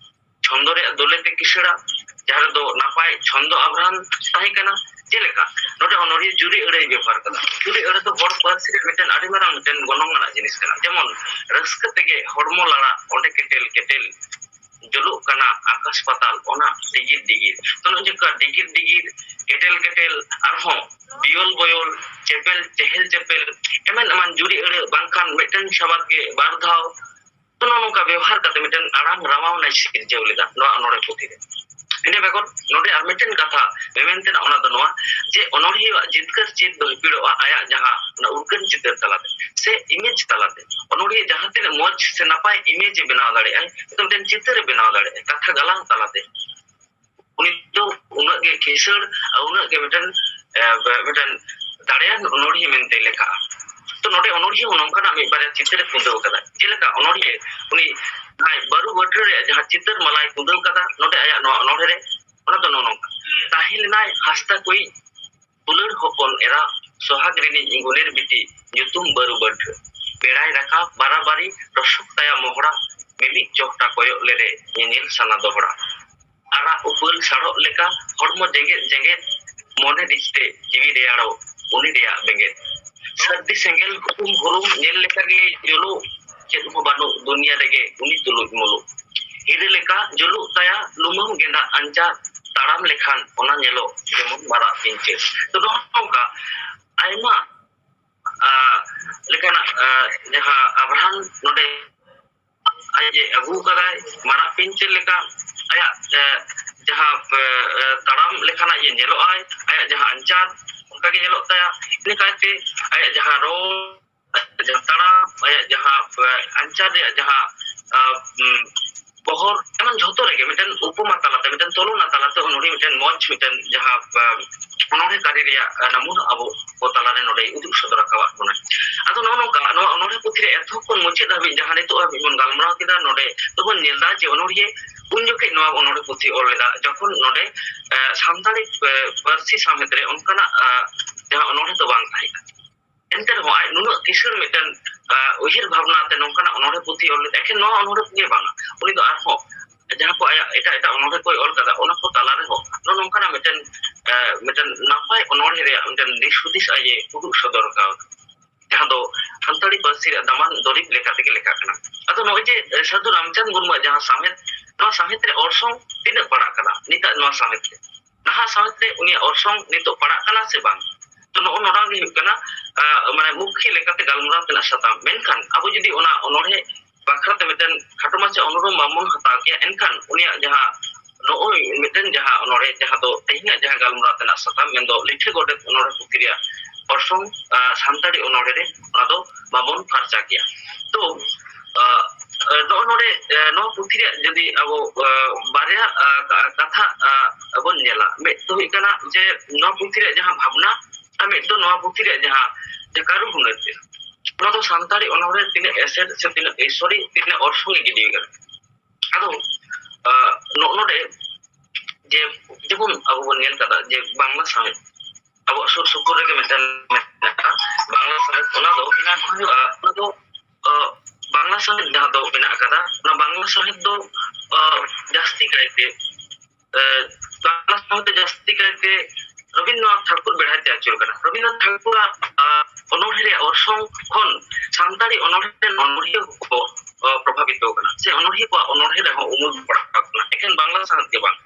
ᱪᱷᱚᱱᱫᱚ ᱨᱮᱭᱟᱜ ᱫᱚᱞᱮ ᱛᱮ ᱠᱤᱥᱟᱹᱲᱟ, ᱡᱟᱦᱟᱸ ᱨᱮᱫᱚ ᱱᱟᱯᱟᱭ ᱪᱷᱚᱱᱫᱚ ᱟᱵᱷᱨᱟᱱ ᱛᱟᱦᱮᱸ ᱠᱟᱱᱟ᱾ ᱡᱮᱞᱮᱠᱟ ᱱᱚᱰᱮ ᱚᱱᱚᱬᱦᱤᱭᱟᱹ ᱡᱩᱨᱤ ᱟᱹᱲᱟᱹᱭ ᱵᱮᱵᱚᱦᱟᱨ ᱠᱟᱫᱟ᱾ ᱡᱩᱨᱤ ᱟᱹᱲᱟᱹ ᱫᱚ ᱦᱚᱲ ᱯᱟᱹᱨᱥᱤ ᱨᱮ ᱢᱤᱫᱴᱮᱱ ᱟᱹᱰᱤ ᱢᱟᱨᱟᱝ ᱢᱤᱫᱴᱮᱱ ᱜᱚᱱᱚᱝ ᱟᱱᱟᱜ ᱡᱤᱱᱤᱥ ᱠᱟᱱᱟ᱾ ᱡᱮᱢᱚᱱ, ᱨᱟᱹᱥᱠᱟᱹ ᱛᱮᱜᱮ ᱦᱚᱲᱢᱚ ᱞᱟᱲᱟᱜ ᱚᱸᱰᱮ ᱠᱮᱴᱮᱞ ᱠᱮᱴᱮᱞ, ᱡᱩᱞᱩᱜ ᱠᱟᱱᱟ ᱟᱠᱟᱥ ᱯᱟᱛᱟᱞ ᱚᱱᱟ ᱰᱤᱜᱤᱨ ᱰᱤᱜᱤᱨ᱾ ᱛᱚ, ᱱᱚᱜᱼᱚᱭ ᱡᱮ ᱰᱤᱜᱤᱨ ᱰᱤᱜᱤᱨ, ᱠᱮᱴᱮᱞ ᱠᱮᱴᱮᱞ, ᱟᱨᱦᱚᱸ ᱵᱤᱭᱚᱞ ᱵᱚᱭᱚᱞ, ᱪᱮᱯᱮᱞ ᱪᱮᱦᱮᱞ ᱪᱮᱯᱮᱞ, ᱮᱢᱟᱱ ᱮᱢᱟᱱ ᱡᱩᱨᱤ ᱟᱹᱲᱟᱹ ᱵᱟᱝᱠᱷᱟᱱ ᱢᱤᱫᱴᱮᱱ ᱥᱟᱵᱟᱫ ᱜᱮ ᱵᱟᱨ ᱫᱷᱟᱣ, ᱛᱚ, ᱱᱚᱜᱼᱚ ᱱᱚᱝᱠᱟ ᱵᱮᱣᱦᱟᱨ ᱠᱟᱛᱮ ᱢᱤᱫᱴᱮᱱ ᱟᱲᱟᱝ ᱨᱟᱣᱟᱣᱱᱟᱭ ᱥᱤᱨᱡᱟᱹᱣ ᱞᱮᱫᱟ ᱱᱚᱣᱟ ᱚᱱᱚᱬᱦᱮ ᱯᱩᱛᱷᱤ ᱨᱮ᱾ ᱤᱱᱟᱹ ᱵᱮᱜᱚᱨ ᱱᱚᱰᱮ ᱟᱨ ᱢᱤᱫᱴᱮᱱ ᱠᱟᱛᱷᱟ ᱢᱮᱢᱮᱱ ᱛᱮᱱᱟᱜ, ᱚᱱᱟ ᱫᱚ ᱱᱚᱣᱟ ᱡᱮ ᱚᱱᱚᱬᱦᱤᱭᱟᱹᱣᱟᱜ ᱡᱤᱛᱠᱟᱹᱨ ᱪᱮᱫ ᱫᱚ ᱦᱤᱯᱤᱲᱚᱜᱼᱟ ᱟᱭᱟᱜ ᱡᱟᱦᱟᱸ ᱚᱱᱟ ᱩᱨᱜᱟᱹᱱ ᱪᱤᱛᱟᱹᱨ ᱛᱟᱞᱟᱛᱮ ᱥᱮ ᱤᱢᱮᱡᱽ ᱛᱟᱞᱟᱛᱮ᱾ ᱚᱱᱚᱬᱦᱤᱭᱟᱹ ᱡᱟᱦᱟᱸ ᱛᱤᱱᱟᱹᱜ ᱢᱚᱡᱽ ᱥᱮ ᱱᱟᱯᱟᱭ ᱤᱢᱮᱡᱽ ᱮ ᱵᱮᱱᱟᱣ ᱫᱟᱲᱮᱭᱟᱜᱼᱟᱭ, ᱢᱤᱫᱴᱮᱱ ᱪᱤᱛᱟᱹᱨ ᱮ ᱵᱮᱱᱟᱣ ᱫᱟᱲᱮᱭᱟᱜᱼᱟ ᱠᱟᱛᱷᱟ ᱜᱟᱞᱟᱝ ᱛᱟᱞᱟᱛᱮ, ᱩᱱᱤ ᱫᱚ ᱩᱱᱟᱹᱜ ᱜᱮ ᱠᱤᱥᱟᱹᱬ ᱟᱨ ᱩᱱᱟᱹᱜ ᱜᱮ ᱢᱤᱫᱴᱮᱱ, ᱮ, ᱢᱤᱫᱴᱮᱱ ᱫᱟᱲᱮᱭᱟᱱ ᱚᱱᱚᱬᱦᱤᱭᱟᱹ ᱢᱮᱱᱛᱮ ᱞᱮᱠᱷᱟᱜᱼᱟ᱾ ᱛᱚ ᱱᱚᱰᱮ ᱚᱱᱚᱬᱦᱤᱭᱟᱹ ᱦᱚᱸ ᱱᱚᱝᱠᱟᱱᱟᱜ ᱢᱤᱫ ᱵᱟᱨᱭᱟ ᱪᱤᱛᱟᱹᱨ ᱮ ᱠᱩᱸᱫᱟᱹᱣ ᱠᱟᱫᱟ᱾ ᱡᱮᱞᱮᱠᱟ ᱚᱱᱚᱬᱦᱤᱭᱟᱹ ᱩᱱᱤ ᱡᱟᱦᱟᱸᱭ ᱵᱟᱹᱨᱩ ᱵᱟᱹᱴᱷᱨᱟᱹ ᱨᱮᱭᱟᱜ ᱡᱟᱦᱟᱸ ᱪᱤᱛᱟᱹᱨ ᱢᱟᱞᱟᱭ ᱠᱩᱸᱫᱟᱹᱣ ᱠᱟᱫᱟ ᱱᱚᱰᱮ ᱟᱭᱟᱜ ᱱᱚᱣᱟ ᱚᱱᱚᱬᱦᱮ ᱨᱮ, ᱚᱱᱟ ᱫᱚ ᱱᱚᱜᱼᱚ ᱱᱚᱝᱠᱟ: ᱛᱟᱦᱮᱸ ᱞᱮᱱᱟᱭ ᱦᱟᱸᱥᱫᱟ ᱠᱚᱭᱤᱡ ᱫᱩᱞᱟᱹᱲ ᱦᱚᱯᱚᱱ ᱮᱨᱟ, ᱥᱚᱦᱟᱜᱽ ᱨᱤᱱᱤᱡ ᱜᱩᱱᱮᱨ ᱵᱤᱴᱤ, ᱧᱩᱛᱩᱢ ᱵᱟᱹᱨᱩ ᱵᱟᱹᱴᱷᱨᱟᱹ᱾ ᱵᱮᱲᱟᱭ ᱨᱟᱠᱟᱵ ᱵᱟᱨᱟᱵᱟᱨᱤ, ᱨᱚᱥᱚᱠ ᱛᱟᱭᱟ ᱢᱚᱦᱲᱟ, ᱢᱤᱢᱤᱫ ᱪᱚᱦᱴᱟ ᱠᱚᱭᱚᱜ ᱞᱮᱨᱮ, ᱧᱮᱧᱮᱞ ᱥᱟᱱᱟ ᱫᱚᱦᱲᱟ᱾ ᱟᱨᱟᱜ ᱩᱯᱟᱹᱞ ᱥᱟᱲᱚᱜ ᱞᱮᱠᱟ, ᱦᱚᱲᱢᱚ ᱡᱮᱜᱮᱫ ᱡᱮᱜᱮᱫ, ᱢᱚᱱᱮ ᱨᱤᱥᱛᱮ ᱡᱤᱣᱤ ᱨᱮᱭᱟᱲᱚᱜ, ᱩᱱᱤ ᱨᱮᱭᱟᱜ ᱵᱮᱸᱜᱮᱫ᱾ ᱥᱟᱹᱨᱫᱤ ᱥᱮᱸᱜᱮᱞ ᱦᱩᱨᱩᱢ ᱦᱩᱨᱩᱢ ᱧᱮᱞ ᱞᱮᱠᱟ ᱜᱮ ᱡᱩᱞᱩᱜ, ᱪᱮᱫ ᱦᱚᱸ ᱵᱟᱹᱱᱩᱜ ᱫᱩᱱᱤᱭᱟᱹ ᱨᱮᱜᱮ ᱩᱱᱤ ᱛᱩᱞᱩᱡ ᱢᱩᱞᱩᱜ᱾ ᱦᱤᱨᱟᱹ ᱞᱮᱠᱟ ᱡᱩᱞᱩᱜ ᱛᱟᱭᱟ ᱞᱩᱢᱟᱹᱝ ᱜᱮᱸᱫᱟᱜ ᱟᱧᱪᱟᱨ, ᱛᱟᱲᱟᱢ ᱞᱮᱠᱷᱟᱱ ᱚᱱᱟ ᱧᱮᱞᱚᱜ ᱡᱮᱢᱚᱱ ᱢᱟᱨᱟᱜ ᱯᱤᱧᱪᱟᱹᱨ᱾ ᱛᱚ ᱱᱚᱜᱼᱚ ᱱᱚᱝᱠᱟ ᱟᱭᱢᱟ, ᱟ, ᱞᱮᱠᱟᱱᱟᱜ, ᱟ, ᱡᱟᱦᱟᱸ ᱟᱵᱷᱨᱟᱱ ᱱᱚᱰᱮ ᱟᱡ ᱮ ᱟᱹᱜᱩ ᱠᱟᱫᱟᱭ, ᱢᱟᱨᱟᱜ ᱯᱤᱧᱪᱟᱹᱨ ᱞᱮᱠᱟ ᱟᱭᱟᱜ, ᱮ, ᱡᱟᱦᱟᱸ, ᱮ, ᱮ, ᱛᱟᱲᱟᱢ ᱞᱮᱠᱟᱱᱟᱜ ᱜᱮ ᱧᱮᱞᱚᱜ ᱟᱭ, ᱟᱭᱟᱜ ᱡᱟᱦᱟᱸ ᱟᱧᱪᱟᱨ ᱚᱱᱠᱟ ᱜᱮ ᱧᱮᱞᱚᱜ ᱛᱟᱭᱟ᱾ ᱤᱱᱟᱹ ᱠᱟᱭᱛᱮ ᱟᱭᱟᱜ ᱡᱟᱦᱟᱸ ᱨᱚᱲ, ᱡᱟᱦᱟᱸ ᱛᱟᱲᱟᱢ, ᱟᱭᱟᱜ ᱡᱟᱦᱟᱸ, ᱮ, ᱟᱧᱪᱟᱨ ᱨᱮᱭᱟᱜ ᱡᱟᱦᱟᱸ, ᱟ, ᱩᱢ, ᱵᱚᱦᱚᱨ ᱮᱢᱟᱱ ᱡᱷᱚᱛᱚ ᱨᱮᱜᱮ ᱢᱤᱫᱴᱮᱱ ᱩᱯᱚᱢᱟ ᱛᱟᱞᱟᱛᱮ, ᱢᱤᱫᱴᱮᱱ ᱛᱩᱞᱚᱱᱟ ᱛᱟᱞᱟᱛᱮ ᱚᱱᱚᱬᱦᱮ ᱢᱤᱫᱴᱮᱱ ᱢᱚᱡᱽ ᱢᱤᱫᱴᱮᱱ ᱡᱟᱦᱟᱸ, ᱟ, ᱚᱱᱚᱬᱦᱮ ᱠᱟᱹᱨᱤ ᱨᱮᱭᱟᱜ, ᱟ, ᱱᱟᱢᱩᱱᱟ ᱟᱵᱚ ᱠᱚ ᱛᱟᱞᱟᱨᱮ ᱱᱚᱰᱮ ᱩᱫᱩᱜ ᱥᱚᱫᱚᱨ ᱟᱠᱟᱣᱟᱫ ᱵᱚᱱᱟ᱾ ᱟᱫᱚ ᱱᱚᱜᱼᱚ ᱱᱚᱝᱠᱟ ᱱᱚᱣᱟ ᱚᱱᱚᱬᱦᱮ ᱯᱩᱛᱷᱤ ᱨᱮ ᱮᱛᱚᱦᱚᱵ ᱠᱷᱚᱱ ᱢᱩᱪᱟᱹᱫ ᱦᱟᱹᱵᱤᱡ ᱡᱟᱦᱟᱸ ᱱᱤᱛᱚᱜ ᱦᱟᱹᱵᱤᱡ ᱵᱚᱱ ᱜᱟᱞᱢᱟᱨᱟᱣ ᱠᱮᱫᱟ, ᱱᱚᱰᱮ ᱫᱚᱵᱚᱱ ᱧᱮᱞ ᱮᱫᱟ ᱡᱮ ᱚᱱᱚᱬᱦᱤᱭᱟᱹ ᱩᱱ ᱡᱚᱠᱷᱮᱡ ᱱᱚᱣᱟ ᱚᱱᱚᱬᱦᱮ ᱯᱩᱛᱷᱤ ᱚᱞ ᱞᱮᱫᱟ ᱡᱚᱠᱷᱚᱱ ᱱᱚᱰᱮ, ᱮ, ᱥᱟᱱᱛᱟᱲᱤ, ᱮ, ᱯᱟᱹᱨᱥᱤ ᱥᱟᱶᱦᱮᱫ ᱨᱮ ᱚᱱᱠᱟᱱᱟᱜ, ᱟ, ᱡᱟᱦᱟᱸ ᱚᱱᱚᱬᱦᱮ ᱫᱚ ᱵᱟᱝ ᱛᱟᱦᱮᱸ ᱠᱟᱱᱟ᱾ ᱮᱱᱛᱮ ᱨᱮᱦᱚᱸ ᱟᱡ ᱱᱩᱱᱟᱹᱜ ᱠᱤᱥᱟᱹᱬ ᱢᱤᱫᱴᱮᱱ, ᱟ, ᱩᱭᱦᱟᱹᱨ ᱵᱷᱟᱵᱽᱱᱟ ᱛᱮ ᱱᱚᱝᱠᱟᱱᱟᱜ ᱚᱱᱚᱬᱦᱮ ᱯᱩᱛᱷᱤ ᱚᱞ ᱞᱮᱫᱟ᱾ ᱮᱠᱷᱮᱱ ᱱᱚᱣᱟ ᱚᱱᱚᱬᱦᱮ ᱜᱮ ᱵᱟᱝᱟ, ᱩᱱᱤ ᱫᱚ ᱟᱨᱦᱚᱸ ᱡᱟᱦᱟᱸ ᱠᱚ ᱟᱭᱟᱜ ᱮᱴᱟᱜ ᱮᱴᱟᱜ ᱚᱱᱚᱬᱦᱮ ᱠᱚᱭ ᱚᱞ ᱠᱟᱫᱟ, ᱚᱱᱟ ᱠᱚ ᱛᱟᱞᱟ ᱨᱮᱦᱚᱸ ᱱᱚᱜᱼᱚ ᱱᱚᱝᱠᱟᱱᱟᱜ ᱢᱤᱫᱴᱮᱱ, ᱮ, ᱢᱤᱫᱴᱮᱱ ᱱᱟᱯᱟᱭ ᱚᱱᱚᱬᱦᱮ ᱨᱮᱭᱟᱜ ᱢᱤᱫᱴᱮᱱ ᱫᱤᱥ ᱦᱩᱫᱤᱥ ᱟᱡ ᱮ ᱩᱫᱩᱜ ᱥᱚᱫᱚᱨ ᱠᱟᱣᱫᱟ, ᱡᱟᱦᱟᱸ ᱫᱚ ᱥᱟᱱᱛᱟᱲᱤ ᱯᱟᱹᱨᱥᱤ ᱨᱮᱭᱟᱜ ᱫᱟᱢᱟᱱ ᱫᱩᱨᱤᱵᱽ ᱞᱮᱠᱟ ᱛᱮᱜᱮ ᱞᱮᱠᱷᱟᱜ ᱠᱟᱱᱟ᱾ ᱟᱫᱚ ᱱᱚᱜᱼᱚᱭ ᱡᱮ, ᱮ, ᱥᱟᱹᱫᱷᱩ ᱨᱟᱢᱪᱟᱸᱫᱽ ᱢᱩᱨᱢᱩᱣᱟᱜ ᱡᱟᱦᱟᱸ ᱥᱟᱶᱦᱮᱫ, ᱱᱚᱣᱟ ᱥᱟᱶᱦᱮᱫ ᱨᱮ ᱚᱨᱥᱚᱝ ᱛᱤᱱᱟᱹᱜ ᱯᱟᱲᱟᱜ ᱠᱟᱱᱟ ᱱᱤᱛᱟᱜ ᱱᱚᱣᱟ ᱥᱟᱶᱦᱮᱫ ᱨᱮ? ᱱᱟᱦᱟᱜ ᱥᱟᱶᱦᱮᱫ ᱨᱮ ᱩᱱᱤᱭᱟᱜ ᱚᱨᱥᱚᱝ ᱱᱤᱛᱚᱜ ᱯᱟᱲᱟᱜ ᱠᱟᱱᱟ ᱥᱮ ᱵᱟᱝ? ᱛᱚ ᱱᱚᱜᱼᱚ ᱱᱚᱰᱮ ᱜᱮ ᱦᱩᱭᱩᱜ ᱠᱟᱱᱟ, ᱟ, ᱢᱟᱱᱮ ᱢᱩᱠᱷᱤᱭᱟᱹ ᱞᱮᱠᱟᱛᱮ ᱜᱟᱞᱢᱟᱨᱟᱣ ᱛᱮᱱᱟᱜ ᱥᱟᱛᱟᱢ᱾ ᱢᱮᱱᱠᱷᱟᱱ ᱟᱵᱚ ᱡᱩᱫᱤ ᱚᱱᱟ ᱚᱱᱚᱬᱦᱮ ᱵᱟᱠᱷᱨᱟ ᱛᱮ ᱢᱤᱫᱴᱮᱱ ᱠᱷᱟᱴᱚ ᱢᱟᱪᱷᱟ ᱚᱱᱩᱨᱳᱢ ᱵᱟᱵᱚᱱ ᱦᱟᱛᱟᱣ ᱠᱮᱭᱟ, ᱮᱱᱠᱷᱟᱱ ᱩᱱᱤᱭᱟᱜ ᱡᱟᱦᱟᱸ ᱱᱚᱜᱼᱚᱭ ᱢᱤᱫᱴᱮᱱ ᱡᱟᱦᱟᱸ ᱚᱱᱚᱬᱦᱮ, ᱡᱟᱦᱟᱸ ᱫᱚ ᱛᱮᱦᱮᱧᱟᱜ ᱡᱟᱦᱟᱸ ᱜᱟᱞᱢᱟᱨᱟᱣ ᱨᱮᱱᱟᱜ ᱥᱟᱛᱟᱢ, ᱢᱮᱱᱫᱚ ᱞᱤᱴᱷᱟᱹ ᱜᱚᱰᱮᱛ ᱚᱱᱚᱬᱦᱮ ᱯᱩᱛᱷᱤ ᱨᱮᱭᱟᱜ ᱚᱨᱥᱚᱝ, ᱟᱸ, ᱥᱟᱱᱛᱟᱲᱤ ᱚᱱᱚᱬᱦᱮ ᱨᱮ, ᱚᱱᱟ ᱫᱚ ᱵᱟᱵᱚᱱ ᱯᱷᱟᱨᱪᱟ ᱠᱮᱭᱟ᱾ ᱛᱚ, ᱟᱸ, ᱱᱚᱜᱼᱚ ᱱᱚᱰᱮ, ᱟᱸ, ᱱᱚᱣᱟ ᱯᱩᱛᱷᱤ ᱨᱮᱭᱟᱜ ᱡᱩᱫᱤ ᱟᱵᱚ, ᱟᱸ, ᱵᱟᱨᱭᱟ, ᱟᱸ, ᱠᱟ-, ᱠᱟᱛᱷᱟ, ᱟᱸ, ᱵᱚᱱ ᱧᱮᱞᱟ, ᱢᱤᱫ ᱫᱚ ᱦᱩᱭᱩᱜ ᱠᱟᱱᱟ ᱡᱮ ᱱᱚᱣᱟ ᱯᱩᱛᱷᱤ ᱨᱮᱭᱟᱜ ᱡᱟᱦᱟᱸ ᱵᱷᱟᱵᱽᱱᱟ, ᱟᱨ ᱢᱤᱫ ᱫᱚ ᱱᱚᱣᱟ ᱯᱩᱛᱷᱤ ᱨᱮᱭᱟᱜ ᱡᱟᱦᱟᱸ ᱡᱮ ᱠᱟᱹᱨᱩ ᱦᱩᱱᱟᱹᱨ ᱛᱮ, ᱚᱱᱟ ᱫᱚ ᱥᱟᱱᱛᱟᱲᱤ ᱚᱱᱚᱬᱦᱮ ᱛᱤᱱᱟᱹᱜ ᱮᱥᱮᱨ ᱥᱮ ᱛᱤᱱᱟᱹᱜ ᱥᱚᱨᱤ, ᱛᱤᱱᱟᱹᱜ ᱚᱨᱥᱚᱝ ᱮ ᱜᱤᱰᱤ ᱟᱠᱟᱫᱟ᱾ ᱟᱫᱚ, ᱟᱸ, ᱱᱚᱜᱼᱚ ᱱᱚᱰᱮ ᱡᱮ, ᱡᱮᱢᱚᱱ ᱟᱵᱚ ᱵᱚᱱ ᱧᱮᱞ ᱠᱟᱫᱟ ᱡᱮ ᱵᱟᱝᱞᱟ ᱥᱟᱶᱦᱮᱫ, ᱟᱵᱚᱣᱟᱜ ᱥᱩᱨ ᱥᱩᱯᱩᱨ ᱨᱮᱜᱮ ᱢᱤᱫᱴᱮᱱ ᱢᱮᱱᱟᱜᱼᱟ ᱵᱟᱝᱞᱟ ᱥᱟᱶᱦᱮᱫ, ᱚᱱᱟ ᱫᱚ, ᱟᱸ, ᱚᱱᱟ ᱫᱚ, ᱟᱸ, ᱵᱟᱝᱞᱟ ᱥᱟᱶᱦᱮᱫ ᱡᱟᱦᱟᱸ ᱫᱚ ᱢᱮᱱᱟᱜ ᱟᱠᱟᱫᱟ, ᱚᱱᱟ ᱵᱟᱝᱞᱟ ᱥᱟᱶᱦᱮᱫ ᱫᱚ, ᱟᱸ, ᱡᱟᱹᱥᱛᱤ ᱠᱟᱭᱛᱮ, ᱟᱸ, ᱵᱟᱝᱞᱟ ᱥᱟᱶᱦᱮᱫ ᱫᱚ ᱡᱟᱹᱥᱛᱤ ᱠᱟᱭᱛᱮ ᱨᱚᱵᱤᱱᱫᱨᱚᱱᱟᱛᱷ ᱴᱷᱟᱠᱩᱨ ᱵᱮᱲᱦᱟᱭ ᱛᱮ ᱟᱹᱪᱩᱨ ᱠᱟᱱᱟ᱾ ᱨᱚᱵᱤᱱᱫᱨᱚᱱᱟᱛᱷ ᱴᱷᱟᱠᱩᱨᱟᱜ, ᱟᱸ, ᱚᱱᱚᱬᱦᱮ ᱨᱮᱭᱟᱜ ᱚᱨᱥᱚᱝ ᱠᱷᱚᱱ ᱥᱟᱱᱛᱟᱲᱤ ᱚᱱᱚᱬᱦᱮ ᱨᱮᱱ ᱚᱱᱚᱬᱦᱤᱭᱟᱹ ᱠᱚ, ᱟᱸ, ᱯᱨᱚᱵᱷᱟᱵᱤᱛᱚ ᱠᱟᱱᱟ, ᱥᱮ ᱚᱱᱚᱬᱦᱤᱭᱟᱹ ᱠᱚᱣᱟᱜ ᱚᱱᱚᱬᱦᱮ ᱨᱮᱦᱚᱸ ᱩᱢᱩᱞ ᱯᱟᱲᱟᱣ ᱠᱟᱱᱟ, ᱮᱠᱷᱮᱱ ᱵᱟᱝᱞᱟ ᱥᱟᱶᱦᱮᱫ ᱜᱮ ᱵᱟᱝ᱾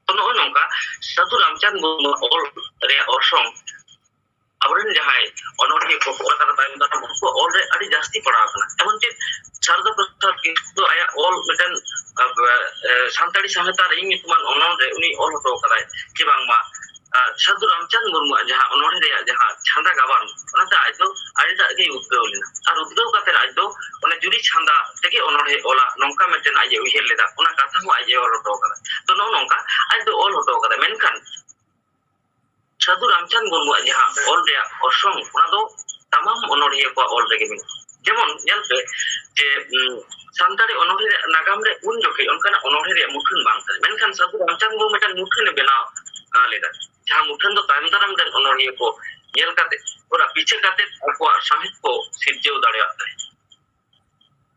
ᱛᱚ, ᱱᱚᱜᱼᱚ ᱱᱚᱝᱠᱟ ᱥᱟᱹᱫᱷᱩ ᱨᱟᱢᱪᱟᱸᱫᱽ ᱢᱩᱨᱢᱩᱣᱟᱜ ᱚᱞ ᱨᱮᱭᱟᱜ ᱚᱨᱥᱚᱝ ᱟᱵᱚᱨᱮᱱ ᱡᱟᱦᱟᱸᱭ ᱚᱱᱚᱬᱦᱤᱭᱟᱹ ᱠᱚ ᱠᱚᱞᱠᱟᱛᱟ ᱛᱟᱭᱚᱢ ᱫᱟᱨᱟᱢ, ᱩᱱᱠᱩᱣᱟᱜ ᱚᱞ ᱨᱮ ᱟᱹᱰᱤ ᱡᱟᱹᱥᱛᱤ ᱯᱟᱲᱟᱣ ᱟᱠᱟᱱᱟ᱾ ᱮᱢᱚᱱ ᱪᱮᱫ ᱥᱟᱨᱚᱫᱟ ᱯᱨᱚᱥᱟᱫᱽ ᱠᱤᱥᱠᱩ ᱫᱚ ᱟᱭᱟᱜ ᱚᱞ ᱢᱤᱫᱴᱮᱱ, ᱟᱸ, ᱟᱸ, ᱥᱟᱱᱛᱟᱲᱤ ᱥᱟᱶᱦᱮᱫ ᱟᱨ ᱤᱧ ᱧᱩᱛᱩᱢᱟᱱ ᱚᱱᱚᱞ ᱨᱮ ᱩᱱᱤ ᱚᱞ ᱦᱚᱴᱚ ᱟᱠᱟᱫᱟᱭ ᱡᱮ ᱵᱟᱝᱢᱟ, ᱟᱸ, ᱥᱟᱹᱫᱷᱩ ᱨᱟᱢᱪᱟᱸᱫᱽ ᱢᱩᱨᱢᱩᱣᱟᱜ ᱡᱟᱦᱟᱸ ᱚᱱᱚᱬᱦᱮ ᱨᱮᱭᱟᱜ ᱡᱟᱦᱟᱸ ᱪᱷᱟᱸᱫᱟ ᱜᱟᱵᱟᱱ, ᱚᱱᱟᱛᱮ ᱟᱡ ᱫᱚ ᱟᱹᱰᱤᱴᱟᱜ ᱜᱮᱭ ᱩᱫᱽᱜᱟᱹᱣ ᱞᱮᱱᱟ᱾ ᱟᱨ ᱩᱫᱽᱜᱟᱹᱣ ᱠᱟᱛᱮ ᱟᱡ ᱫᱚ ᱚᱱᱮ ᱡᱩᱨᱤ ᱪᱷᱟᱸᱫᱟ ᱛᱮᱜᱮ ᱚᱱᱚᱬᱦᱮ ᱚᱞᱟ, ᱱᱚᱝᱠᱟ ᱢᱤᱫᱴᱮᱱ ᱟᱡ ᱮ ᱩᱭᱦᱟᱹᱨ ᱞᱮᱫᱟ᱾ ᱚᱱᱟ ᱠᱟᱛᱷᱟ ᱦᱚᱸ ᱟᱡ ᱮ ᱚᱞ ᱦᱚᱴᱚ ᱟᱠᱟᱫᱟ᱾ ᱛᱚ, ᱱᱚᱜᱼᱚ ᱱᱚᱝᱠᱟ ᱟᱡ ᱫᱚ ᱚᱞ ᱦᱚᱴᱚ ᱟᱠᱟᱫᱟ᱾ ᱢᱮᱱᱠᱷᱟᱱ ᱥᱟᱹᱫᱷᱩ ᱨᱟᱢᱪᱟᱸᱫᱽ ᱢᱩᱨᱢᱩᱣᱟᱜ ᱡᱟᱦᱟᱸ ᱚᱞ ᱨᱮᱭᱟᱜ ᱚᱨᱥᱚᱝ, ᱚᱱᱟ ᱫᱚ ᱛᱟᱢᱟᱢ ᱚᱱᱚᱬᱦᱤᱭᱟᱹ ᱠᱚᱣᱟᱜ ᱚᱞ ᱨᱮᱜᱮ ᱢᱮᱱᱟᱜᱼᱟ᱾ ᱡᱮᱢᱚᱱ ᱧᱮᱞ ᱯᱮ ᱡᱮ, ᱩᱸ, ᱥᱟᱱᱛᱟᱲᱤ ᱚᱱᱚᱬᱦᱮ ᱨᱮᱭᱟᱜ ᱱᱟᱜᱟᱢ ᱨᱮ ᱩᱱ ᱡᱚᱠᱷᱮᱡ ᱚᱱᱠᱟᱱᱟᱜ ᱚᱱᱚᱬᱦᱮ ᱨᱮᱭᱟᱜ ᱢᱩᱴᱷᱟᱹᱱ ᱵᱟᱝ ᱛᱟᱦᱮᱸ, ᱢᱮᱱᱠᱷᱟᱱ ᱥᱟᱹᱫᱷᱩ ᱨᱟᱢᱪᱟᱸᱫᱽ ᱢᱩᱨᱢᱩ ᱢᱤᱫᱴᱟᱝ ᱢᱩᱴᱷᱟᱹᱱ ᱮ ᱵᱮᱱᱟᱣ, ᱟᱸ, ᱞᱮᱫᱟ, ᱡᱟᱦᱟᱸ ᱢᱩᱴᱷᱟᱹᱱ ᱫᱚ ᱛᱟᱭᱚᱢ ᱫᱟᱨᱟᱢ ᱨᱮᱱ ᱚᱱᱚᱬᱦᱤᱭᱟᱹ ᱠᱚ ᱧᱮᱞ ᱠᱟᱛᱮ, ᱚᱱᱟ ᱯᱤᱪᱷᱟᱹ ᱠᱟᱛᱮ ᱟᱠᱚᱣᱟᱜ ᱥᱟᱶᱦᱮᱫ ᱠᱚ ᱥᱤᱨᱡᱟᱹᱣ ᱫᱟᱲᱮᱭᱟᱜ ᱛᱟᱦᱮᱸᱫ᱾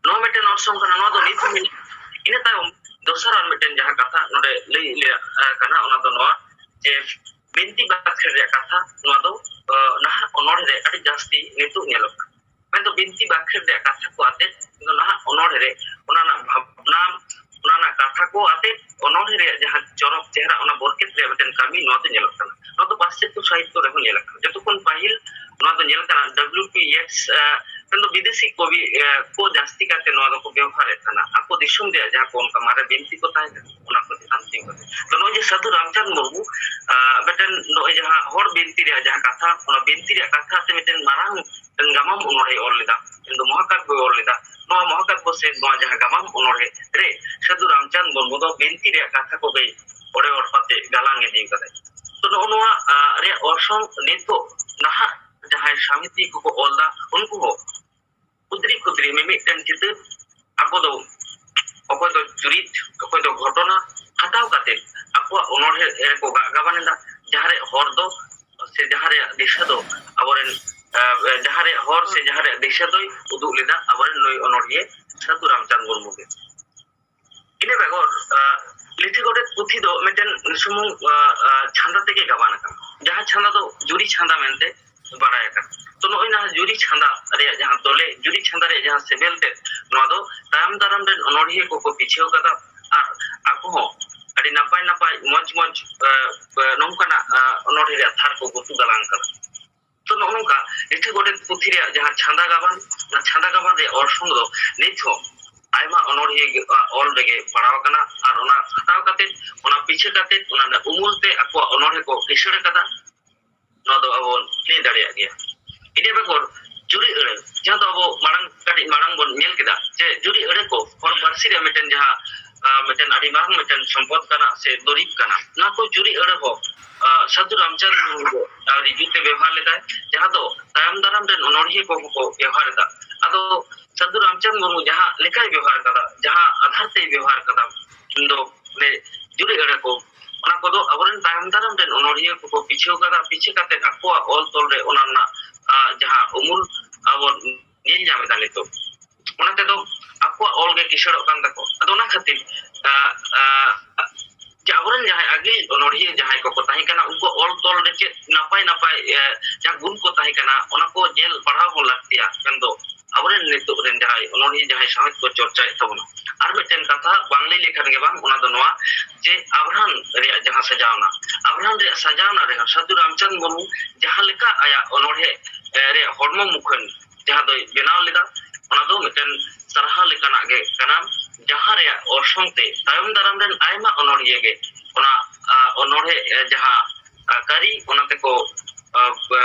ᱱᱚᱣᱟ ᱢᱤᱫᱴᱮᱱ ᱚᱨᱥᱚᱝ ᱠᱟᱱᱟ, ᱱᱚᱣᱟ ᱫᱚ ᱱᱤᱛ ᱦᱚᱸ ᱢᱮᱱᱟᱜᱼᱟ᱾ ᱤᱱᱟᱹ ᱛᱟᱭᱚᱢ ᱫᱚᱥᱟᱨ ᱟᱨ ᱢᱤᱫᱴᱮᱱ ᱡᱟᱦᱟᱸ ᱠᱟᱛᱷᱟ ᱱᱚᱰᱮ ᱞᱟᱹᱭ ᱨᱮᱭᱟᱜ, ᱟᱸ, ᱠᱟᱱᱟ, ᱚᱱᱟ ᱫᱚ ᱱᱚᱣᱟ ᱡᱮ ᱵᱤᱱᱛᱤ ᱵᱟᱠᱷᱮᱲ ᱨᱮᱭᱟᱜ ᱠᱟᱛᱷᱟ, ᱱᱚᱣᱟ ᱫᱚ, ᱟᱸ, ᱱᱟᱦᱟᱜ ᱚᱱᱚᱬᱦᱮ ᱨᱮ ᱟᱹᱰᱤ ᱡᱟᱹᱥᱛᱤ ᱱᱤᱛᱚᱜ ᱧᱮᱞᱚᱜ ᱠᱟᱱᱟ᱾ ᱢᱮᱱᱫᱚ ᱵᱤᱱᱛᱤ ᱵᱟᱠᱷᱮᱲ ᱨᱮᱭᱟᱜ ᱠᱟᱛᱷᱟ ᱠᱚ ᱟᱛᱮ, ᱢᱮᱱᱫᱚ ᱱᱟᱦᱟᱜ ᱚᱱᱚᱬᱦᱮ ᱨᱮ ᱚᱱᱟ ᱨᱮᱱᱟᱜ ᱵᱷᱟᱵᱽᱱᱟ, ᱚᱱᱟ ᱨᱮᱱᱟᱜ ᱠᱟᱛᱷᱟ ᱠᱚ ᱟᱛᱮ ᱚᱱᱚᱬᱦᱮ ᱨᱮᱭᱟᱜ ᱡᱟᱦᱟᱸ ᱪᱚᱨᱚᱠ ᱪᱮᱦᱨᱟ, ᱚᱱᱟ ᱵᱚᱨᱠᱮᱛ ᱨᱮᱭᱟᱜ ᱢᱤᱫᱴᱮᱱ ᱠᱟᱹᱢᱤ ᱱᱚᱣᱟ ᱫᱚ ᱧᱮᱞᱚᱜ ᱠᱟᱱᱟ᱾ ᱱᱚᱣᱟ ᱫᱚ ᱯᱟᱥᱪᱟᱛᱛᱚ ᱥᱟᱦᱤᱛᱛᱚ ᱨᱮᱦᱚᱸ ᱧᱮᱞᱚᱜ ᱠᱟᱱᱟ᱾ ᱡᱚᱛᱚ ᱠᱷᱚᱱ ᱯᱟᱹᱦᱤᱞ ᱱᱚᱣᱟ ᱫᱚ ᱧᱮᱞ ᱠᱟᱱᱟ ᱰᱟᱵᱞᱤᱭᱩ ᱯᱤ ᱭᱮᱴᱥ, ᱟᱸ, ᱢᱮᱱᱫᱚ ᱵᱤᱫᱮᱥᱤ ᱠᱚᱵᱤ ᱠᱚ ᱡᱟᱹᱥᱛᱤ ᱠᱟᱛᱮ ᱱᱚᱣᱟ ᱫᱚᱠᱚ ᱵᱮᱣᱦᱟᱨᱮᱫ ᱠᱟᱱᱟ᱾ ᱟᱠᱚ ᱫᱤᱥᱚᱢ ᱨᱮᱭᱟᱜ ᱡᱟᱦᱟᱸ ᱠᱚ ᱚᱱᱠᱟ ᱢᱟᱨᱮ ᱵᱤᱱᱛᱤ ᱠᱚ ᱛᱟᱦᱮᱸ ᱠᱟᱱᱟ, ᱚᱱᱟ ᱠᱚ ᱪᱮᱛᱟᱱ ᱛᱤᱸᱜᱩ ᱠᱟᱛᱮ᱾ ᱛᱚ ᱱᱚᱜᱼᱚᱭ ᱡᱮ ᱥᱟᱹᱫᱷᱩ ᱨᱟᱢᱪᱟᱸᱫᱽ ᱢᱩᱨᱢᱩ ᱢᱤᱫᱴᱮᱱ ᱱᱚᱜᱼᱚᱭ ᱡᱟᱦᱟᱸ ᱦᱚᱲ ᱵᱤᱱᱛᱤ ᱨᱮᱭᱟᱜ ᱡᱟᱦᱟᱸ ᱠᱟᱛᱷᱟ, ᱚᱱᱟ ᱵᱤᱱᱛᱤ ᱨᱮᱭᱟᱜ ᱠᱟᱛᱷᱟ ᱛᱮ ᱢᱤᱫᱴᱮᱱ ᱢᱟᱨᱟᱝ ᱢᱤᱫᱴᱮᱱ ᱜᱟᱢᱟᱢ ᱚᱱᱚᱬᱦᱮ ᱚᱞ ᱞᱮᱫᱟ, ᱢᱮᱱᱫᱚ ᱢᱚᱦᱟᱠᱟᱵᱭᱚ ᱚᱞ ᱞᱮᱫᱟ᱾ ᱱᱚᱣᱟ ᱢᱚᱦᱟᱠᱟᱵᱭᱚ ᱥᱮ ᱱᱚᱣᱟ ᱡᱟᱦᱟᱸ ᱜᱟᱢᱟᱢ ᱚᱱᱚᱬᱦᱮ ᱨᱮ ᱥᱟᱹᱫᱷᱩ ᱨᱟᱢᱪᱟᱸᱫᱽ ᱢᱩᱨᱢᱩ ᱫᱚ ᱵᱤᱱᱛᱤ ᱨᱮᱭᱟᱜ ᱠᱟᱛᱷᱟ ᱠᱚᱜᱮ ᱚᱲᱮ ᱚᱲᱯᱟᱛᱮ ᱜᱟᱞᱟᱝ ᱤᱫᱤ ᱠᱟᱫᱟᱭ᱾ ᱛᱚ ᱱᱚᱜᱼᱚ ᱱᱚᱣᱟ ᱨᱮᱭᱟᱜ ᱚᱨᱥᱚᱝ ᱱᱤᱛᱚᱜ ᱱᱟᱦᱟᱜ ᱡᱟᱦᱟᱸᱭ ᱥᱟᱶᱦᱮᱫᱤᱭᱟᱹ ᱠᱚᱠᱚ ᱚᱞ ᱫᱟ, ᱩᱱᱠᱩ ᱦᱚᱸ ᱠᱷᱩᱫᱽᱨᱤ ᱠᱷᱩᱫᱽᱨᱤ ᱢᱤᱢᱤᱫᱴᱮᱱ ᱪᱤᱛᱟᱹᱨ ᱟᱠᱚ ᱫᱚ ᱚᱠᱚᱭ ᱫᱚ ᱪᱩᱨᱤᱛ, ᱚᱠᱚᱭ ᱫᱚ ᱜᱷᱚᱴᱚᱱᱟ ᱦᱟᱛᱟᱣ ᱠᱟᱛᱮ ᱟᱠᱚᱣᱟᱜ ᱚᱱᱚᱬᱦᱮ ᱨᱮᱠᱚ ᱜᱟᱜ ᱜᱟᱵᱟᱱ ᱮᱫᱟ᱾ ᱡᱟᱦᱟᱸ ᱨᱮ ᱦᱚᱨ ᱫᱚ ᱥᱮ ᱡᱟᱦᱟᱸ ᱨᱮᱭᱟᱜ ᱫᱤᱥᱟᱹ ᱫᱚ ᱟᱵᱚᱨᱮᱱ ᱡᱟᱦᱟᱸ ᱨᱮᱭᱟᱜ ᱦᱚᱨ ᱥᱮ ᱡᱟᱦᱟᱸ ᱨᱮᱭᱟᱜ ᱫᱤᱥᱟᱹ ᱫᱚᱭ ᱩᱫᱩᱜ ᱞᱮᱫᱟ ᱟᱵᱚᱨᱮᱱ ᱱᱩᱭ ᱚᱱᱚᱬᱦᱤᱭᱟᱹ ᱥᱟᱹᱫᱷᱩ ᱨᱟᱢᱪᱟᱸᱫᱽ ᱢᱩᱨᱢᱩ ᱜᱮ᱾ ᱤᱱᱟᱹ ᱵᱮᱜᱚᱨ ᱞᱤᱴᱷᱤ ᱜᱚᱰᱮᱛ ᱯᱩᱛᱷᱤ ᱫᱚ ᱢᱤᱫᱴᱮᱱ ᱥᱩᱢᱩᱝ ᱪᱷᱟᱸᱫᱟ ᱛᱮᱜᱮ ᱜᱟᱵᱟᱱ ᱟᱠᱟᱱᱟ, ᱡᱟᱦᱟᱸ ᱪᱷᱟᱸᱫᱟ ᱫᱚ ᱡᱩᱨᱤ ᱪᱷᱟᱸᱫᱟ ᱢᱮᱱᱛᱮ ᱵᱟᱲᱟᱭ ᱟᱠᱟᱱᱟ᱾ ᱛᱚ ᱱᱚᱜᱼᱚᱭ ᱱᱟᱦᱟᱜ ᱡᱩᱨᱤ ᱪᱷᱟᱸᱫᱟ ᱨᱮᱭᱟᱜ ᱡᱟᱦᱟᱸ ᱫᱚᱞᱮ ᱡᱩᱨᱤ ᱪᱷᱟᱸᱫᱟ ᱨᱮᱭᱟᱜ ᱡᱟᱦᱟᱸ ᱥᱮᱵᱮᱞ ᱛᱮ ᱱᱚᱣᱟ ᱫᱚ ᱛᱟᱭᱚᱢ ᱫᱟᱨᱟᱢ ᱨᱮᱱ ᱚᱱᱚᱬᱦᱤᱭᱟᱹ ᱠᱚᱠᱚ ᱯᱤᱪᱷᱟᱹᱣ ᱠᱟᱫᱟ᱾ ᱟᱨ ᱟᱠᱚ ᱦᱚᱸ ᱟᱹᱰᱤ ᱱᱟᱯᱟᱭ ᱱᱟᱯᱟᱭ ᱢᱚᱡᱽ ᱢᱚᱡᱽ ᱱᱚᱝᱠᱟᱱᱟᱜ ᱚᱱᱚᱬᱦᱮ ᱨᱮᱭᱟᱜ ᱛᱷᱟᱨ ᱠᱚ ᱜᱩᱛᱩ ᱜᱟᱞᱟᱝ ᱠᱟᱫᱟ᱾ ᱛᱚ ᱱᱚᱜᱼᱚ ᱱᱚᱝᱠᱟ ᱞᱤᱴᱷᱤ ᱜᱚᱰᱮᱛ ᱯᱩᱛᱷᱤ ᱨᱮᱭᱟᱜ ᱡᱟᱦᱟᱸ ᱪᱷᱟᱸᱫᱟ ᱜᱟᱵᱟᱱ, ᱚᱱᱟ ᱪᱷᱟᱸᱫᱟ ᱜᱟᱵᱟᱱ ᱨᱮᱭᱟᱜ ᱚᱨᱥᱚᱝ ᱫᱚ ᱱᱤᱛ ᱦᱚᱸ ᱟᱭᱢᱟ ᱚᱱᱚᱬᱦᱤᱭᱟᱹ ᱚᱞ ᱨᱮᱜᱮ ᱯᱟᱲᱟᱣ ᱟᱠᱟᱱᱟ᱾ ᱟᱨ ᱚᱱᱟ ᱦᱟᱛᱟᱣ ᱠᱟᱛᱮ, ᱚᱱᱟ ᱯᱤᱪᱷᱟᱹ ᱠᱟᱛᱮ, ᱚᱱᱟ ᱨᱮᱱᱟᱜ ᱩᱢᱩᱞ ᱛᱮ ᱟᱠᱚᱣᱟᱜ ᱚᱱᱚᱬᱦᱮ ᱠᱚ ᱠᱤᱥᱟᱹᱬ ᱟᱠᱟᱫᱟ᱾ ᱱᱚᱣᱟ ᱫᱚ ᱟᱵᱚ ᱵᱚᱱ ᱞᱟᱹᱭ ᱫᱟᱲᱮᱭᱟᱜ ᱜᱮᱭᱟ᱾ ᱤᱱᱟᱹ ᱵᱮᱜᱚᱨ ᱡᱩᱨᱤ ᱟᱹᱲᱟᱹ, ᱡᱟᱦᱟᱸ ᱫᱚ ᱟᱵᱚ ᱢᱟᱲᱟᱝ, ᱠᱟᱹᱴᱤᱡ ᱢᱟᱲᱟᱝ ᱵᱚᱱ ᱧᱮᱞ ᱠᱮᱫᱟ ᱡᱮ ᱡᱩᱨᱤ ᱟᱹᱲᱟᱹ ᱠᱚ ᱦᱚᱲ ᱯᱟᱹᱨᱥᱤ ᱨᱮᱭᱟᱜ ᱢᱤᱫᱴᱮᱱ ᱡᱟᱦᱟᱸ ᱢᱤᱫᱴᱮᱱ ᱟᱹᱰᱤ ᱢᱟᱨᱟᱝ ᱢᱤᱫᱴᱮᱱ ᱥᱚᱢᱯᱚᱫ ᱠᱟᱱᱟ ᱥᱮ ᱫᱩᱨᱤᱵᱽ ᱠᱟᱱᱟ᱾ ᱱᱚᱣᱟ ᱠᱚ ᱡᱩᱨᱤ ᱟᱹᱲᱟᱹ ᱦᱚᱸ ᱥᱟᱹᱫᱷᱩ ᱨᱟᱢᱪᱟᱸᱫᱽ ᱢᱩᱨᱢᱩ ᱫᱚ ᱟᱹᱰᱤ ᱡᱩᱛᱮ ᱵᱮᱣᱦᱟᱨ ᱞᱮᱫᱟᱭ, ᱡᱟᱦᱟᱸ ᱫᱚ ᱛᱟᱭᱚᱢ ᱫᱟᱨᱟᱢ ᱨᱮᱱ ᱚᱱᱚᱬᱦᱤᱭᱟᱹ ᱠᱚᱦᱚᱸ ᱠᱚ ᱵᱮᱣᱦᱟᱨ ᱮᱫᱟ᱾ ᱟᱫᱚ ᱥᱟᱹᱫᱷᱩ ᱨᱟᱢᱪᱟᱸᱫᱽ ᱢᱩᱨᱢᱩ ᱡᱟᱦᱟᱸ ᱞᱮᱠᱟᱭ ᱵᱮᱣᱦᱟᱨ ᱠᱟᱫᱟ, ᱡᱟᱦᱟᱸ ᱟᱫᱷᱟᱨ ᱛᱮᱭ ᱵᱮᱣᱦᱟᱨ ᱠᱟᱫᱟ, ᱫᱚ ᱡᱩᱨᱤ ᱟᱹᱲᱟᱹ ᱠᱚ, ᱚᱱᱟ ᱠᱚᱫᱚ ᱟᱵᱚᱨᱮᱱ ᱛᱟᱭᱚᱢ ᱫᱟᱨᱟᱢ ᱨᱮᱱ ᱚᱱᱚᱬᱦᱤᱭᱟᱹ ᱠᱚᱠᱚ ᱯᱤᱪᱷᱟᱹᱣ ᱠᱟᱫᱟ᱾ ᱯᱤᱪᱷᱟᱹ ᱠᱟᱛᱮ ᱟᱠᱚᱣᱟᱜ ᱚᱞ ᱛᱚᱞ ᱨᱮ ᱚᱱᱟ ᱨᱮᱱᱟᱜ ᱡᱟᱦᱟᱸ ᱩᱢᱩᱞ ᱟᱵᱚ ᱧᱮᱞ ᱧᱟᱢ ᱮᱫᱟ ᱱᱤᱛᱚᱜ᱾ ᱚᱱᱟ ᱛᱮᱫᱚ ᱟᱠᱚᱣᱟᱜ ᱚᱞ ᱜᱮ ᱠᱤᱥᱟᱹᱲᱚᱜ ᱠᱟᱱ ᱛᱟᱠᱚ᱾ ᱟᱫᱚ ᱚᱱᱟ ᱠᱷᱟᱹᱛᱤᱨ ᱡᱮ ᱟᱵᱚᱨᱮᱱ ᱡᱟᱦᱟᱸᱭ ᱟᱹᱜᱤᱞ ᱚᱱᱚᱬᱦᱤᱭᱟᱹ ᱡᱟᱦᱟᱸᱭ ᱠᱚᱠᱚ ᱛᱟᱦᱮᱸ ᱠᱟᱱᱟ, ᱩᱱᱠᱩᱣᱟᱜ ᱚᱞ ᱛᱚᱞ ᱨᱮ ᱪᱮᱫ ᱱᱟᱯᱟᱭ ᱱᱟᱯᱟᱭ ᱡᱟᱦᱟᱸ ᱜᱩᱱ ᱠᱚ ᱛᱟᱦᱮᱸ ᱠᱟᱱᱟ, ᱚᱱᱟ ᱠᱚ ᱧᱮᱞ ᱯᱟᱲᱦᱟᱣ ᱦᱚᱸ ᱞᱟᱹᱠᱛᱤᱭᱟ᱾ ᱢᱮᱱᱫᱚ ᱟᱵᱚᱨᱮᱱ ᱱᱤᱛᱚᱜ ᱨᱮᱱ ᱡᱟᱦᱟᱸᱭ ᱚᱱᱚᱬᱦᱤᱭᱟᱹ ᱡᱟᱦᱟᱸᱭ ᱥᱟᱶᱦᱮᱫ ᱠᱚ ᱪᱚᱨᱪᱟᱭᱮᱫ ᱛᱟᱵᱚᱱᱟ᱾ ᱟᱨ ᱢᱤᱫᱴᱮᱱ ᱠᱟᱛᱷᱟ ᱵᱟᱝ ᱞᱟᱹᱭ ᱞᱮᱠᱷᱟᱱ ᱜᱮ ᱵᱟᱝ, ᱚᱱᱟ ᱫᱚ ᱱᱚᱣᱟ ᱡᱮ ᱟᱵᱷᱨᱟᱱ ᱨᱮᱭᱟᱜ ᱡᱟᱦᱟᱸ ᱥᱟᱡᱟᱣᱱᱟ, ᱟᱵᱷᱨᱟᱱ ᱨᱮᱭᱟᱜ ᱥᱟᱡᱟᱣᱱᱟ ᱨᱮᱦᱚᱸ ᱥᱟᱹᱫᱷᱩ ᱨᱟᱢᱪᱟᱸᱫᱽ ᱢᱩᱨᱢᱩ ᱡᱟᱦᱟᱸ ᱞᱮᱠᱟ ᱟᱭᱟᱜ ᱚᱱᱚᱬᱦᱮ ᱨᱮᱭᱟᱜ ᱦᱚᱲᱢᱚ ᱢᱩᱠᱷᱟᱹᱱ ᱡᱟᱦᱟᱸ ᱫᱚᱭ ᱵᱮᱱᱟᱣ ᱞᱮᱫᱟ, ᱚᱱᱟ ᱫᱚ ᱢᱤᱫᱴᱮᱱ ᱥᱟᱨᱦᱟᱣ ᱞᱮᱠᱟᱱᱟᱜ ᱜᱮ ᱠᱟᱱᱟ, ᱡᱟᱦᱟᱸ ᱨᱮᱭᱟᱜ ᱚᱨᱥᱚᱝ ᱛᱮ ᱛᱟᱭᱚᱢ ᱫᱟᱨᱟᱢ ᱨᱮᱱ ᱟᱭᱢᱟ ᱚᱱᱚᱲᱦᱤᱭᱟᱹ ᱜᱮ ᱚᱱᱟ, ᱟ, ᱚᱱᱚᱲᱦᱮ, ᱮ, ᱡᱟᱦᱟᱸ, ᱟ, ᱠᱟᱹᱨᱤ, ᱚᱱᱟ ᱛᱮᱠᱚ, ᱟ, ᱟ,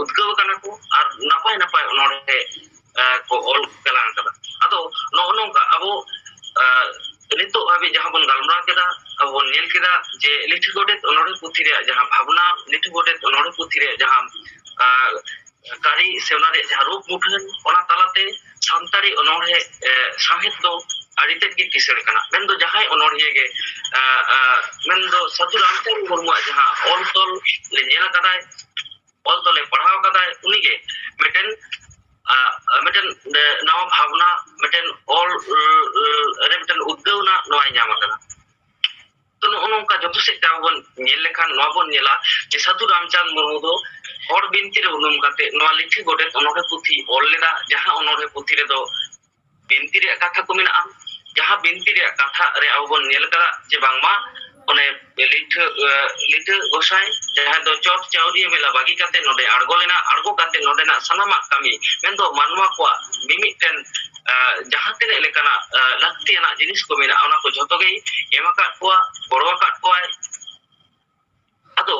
ᱩᱫᱽᱜᱟᱹᱣ ᱟᱠᱟᱱᱟ ᱠᱚ ᱟᱨ ᱱᱟᱯᱟᱭ ᱱᱟᱯᱟᱭ ᱚᱱᱚᱲᱦᱮ, ᱟ, ᱠᱚ ᱚᱞ ᱜᱟᱞᱟᱝ ᱟᱠᱟᱫᱟ᱾ ᱟᱫᱚ ᱱᱚᱜᱼᱚ ᱱᱚᱝᱠᱟ ᱟᱵᱚ, ᱟ, ᱱᱤᱛᱚᱜ ᱦᱟᱹᱵᱤᱡ ᱡᱟᱦᱟᱸ ᱵᱚᱱ ᱜᱟᱞᱢᱟᱨᱟᱣ ᱠᱮᱫᱟ, ᱟᱵᱚ ᱵᱚᱱ ᱧᱮᱞ ᱠᱮᱫᱟ ᱡᱮ ᱞᱤᱴᱷᱟᱹ ᱜᱚᱰᱮᱛ ᱚᱱᱚᱲᱦᱮ ᱯᱩᱛᱷᱤ ᱨᱮᱭᱟᱜ ᱡᱟᱦᱟᱸ ᱵᱷᱟᱵᱽᱱᱟ, ᱞᱤᱴᱷᱟᱹ ᱜᱚᱰᱮᱛ ᱚᱱᱚᱲᱦᱮ ᱯᱩᱛᱷᱤ ᱨᱮᱭᱟᱜ ᱡᱟᱦᱟᱸ, ᱟ, ᱠᱟᱹᱨᱤ ᱥᱮ ᱚᱱᱟ ᱨᱮᱭᱟᱜ ᱡᱟᱦᱟᱸ ᱨᱩᱯ ᱢᱩᱴᱷᱟᱹᱱ, ᱚᱱᱟ ᱛᱟᱞᱟᱛᱮ ᱥᱟᱱᱛᱟᱲᱤ ᱚᱱᱚᱲᱦᱮ, ᱮ, ᱥᱟᱶᱦᱮᱫ ᱫᱚ ᱟᱹᱰᱤ ᱛᱮᱫ ᱜᱮ ᱠᱤᱥᱟᱹᱬ ᱠᱟᱱᱟ᱾ ᱢᱮᱱᱫᱚ ᱡᱟᱦᱟᱸᱭ ᱚᱱᱚᱲᱦᱤᱭᱟᱹ ᱜᱮ, ᱮ, ᱮ, ᱢᱮᱱᱫᱚ ᱥᱟᱹᱫᱷᱩ ᱨᱟᱢᱪᱟᱸᱫᱽ ᱢᱩᱨᱢᱩᱣᱟᱜ ᱡᱟᱦᱟᱸ ᱚᱞ ᱛᱚᱞ ᱞᱮ ᱧᱮᱞ ᱟᱠᱟᱫᱟᱭ, ᱚᱞ ᱛᱚᱞᱮ ᱯᱟᱲᱦᱟᱣ ᱟᱠᱟᱫᱟᱭ, ᱩᱱᱤᱜᱮ ᱢᱤᱫᱴᱮᱱ, ᱟ, ᱢᱤᱫᱴᱮᱱ, ᱮ, ᱱᱟᱣᱟ ᱵᱷᱟᱵᱽᱱᱟ, ᱢᱤᱫᱴᱮᱱ ᱚᱞ, ᱮ, ᱨᱮ ᱢᱤᱫᱴᱮᱱ ᱩᱫᱽᱜᱟᱹᱣ ᱨᱮᱱᱟᱜ ᱱᱚᱣᱟᱭ ᱧᱟᱢ ᱟᱠᱟᱫᱟ᱾ ᱛᱚ, ᱱᱚᱜᱼᱚ ᱱᱚᱝᱠᱟ ᱡᱚᱛᱚ ᱥᱮᱫ ᱛᱮ ᱟᱵᱚ ᱵᱚᱱ ᱧᱮᱞ ᱞᱮᱠᱷᱟᱱ ᱱᱚᱣᱟ ᱵᱚᱱ ᱧᱮᱞᱟ ᱡᱮ ᱥᱟᱹᱫᱷᱩ ᱨᱟᱢᱪᱟᱸᱫᱽ ᱢᱩᱨᱢᱩ ᱫᱚ ᱦᱚᱲ ᱵᱤᱱᱛᱤ ᱨᱮ ᱩᱱᱩᱢ ᱠᱟᱛᱮ ᱱᱚᱣᱟ ᱞᱤᱴᱷᱟᱹ ᱜᱚᱰᱮᱛ ᱚᱱᱚᱬᱦᱮ ᱯᱩᱛᱷᱤ ᱚᱞ ᱞᱮᱫᱟ, ᱡᱟᱦᱟᱸ ᱚᱱᱚᱬᱦᱮ ᱯᱩᱛᱷᱤ ᱨᱮᱫᱚ ᱵᱤᱱᱛᱤ ᱨᱮᱭᱟᱜ ᱠᱟᱛᱷᱟ ᱠᱚ ᱢᱮᱱᱟᱜᱼᱟ᱾ ᱡᱟᱦᱟᱸ ᱵᱤᱱᱛᱤ ᱨᱮᱭᱟᱜ ᱠᱟᱛᱷᱟ ᱨᱮ ᱟᱵᱚ ᱵᱚᱱ ᱧᱮᱞ ᱠᱟᱫᱟ ᱡᱮ ᱵᱟᱝᱢᱟ ᱚᱱᱮ ᱞᱤᱴᱷᱟᱹ, ᱮ, ᱞᱤᱴᱷᱟᱹ ᱜᱚᱸᱥᱟᱭ, ᱡᱟᱦᱟᱸ ᱫᱚ ᱪᱚᱴ ᱪᱟᱹᱣᱨᱤᱭᱟᱹ ᱢᱮᱞᱟ ᱵᱟᱹᱜᱤ ᱠᱟᱛᱮ ᱱᱚᱰᱮ ᱟᱬᱜᱚ ᱞᱮᱱᱟ, ᱟᱬᱜᱚ ᱠᱟᱛᱮ ᱱᱚᱰᱮᱱᱟᱜ ᱥᱟᱱᱟᱢᱟᱜ ᱠᱟᱹᱢᱤ, ᱢᱮᱱᱫᱚ ᱢᱟᱱᱣᱟ ᱠᱚᱣᱟᱜ ᱢᱤᱢᱤᱫᱴᱮᱱ, ᱮ, ᱡᱟᱦᱟᱸ ᱛᱤᱱᱟᱹᱜ ᱞᱮᱠᱟᱱᱟᱜ, ᱮ, ᱞᱟᱹᱠᱛᱤᱭᱟᱱᱟᱜ ᱡᱤᱱᱤᱥ ᱠᱚ ᱢᱮᱱᱟᱜᱼᱟ, ᱚᱱᱟ ᱠᱚ ᱡᱷᱚᱛᱚ ᱜᱮᱭ ᱮᱢ ᱟᱠᱟᱫ ᱠᱚᱣᱟ, ᱜᱚᱲᱚ ᱟᱠᱟᱫ ᱠᱚᱣᱟᱭ᱾ ᱟᱫᱚ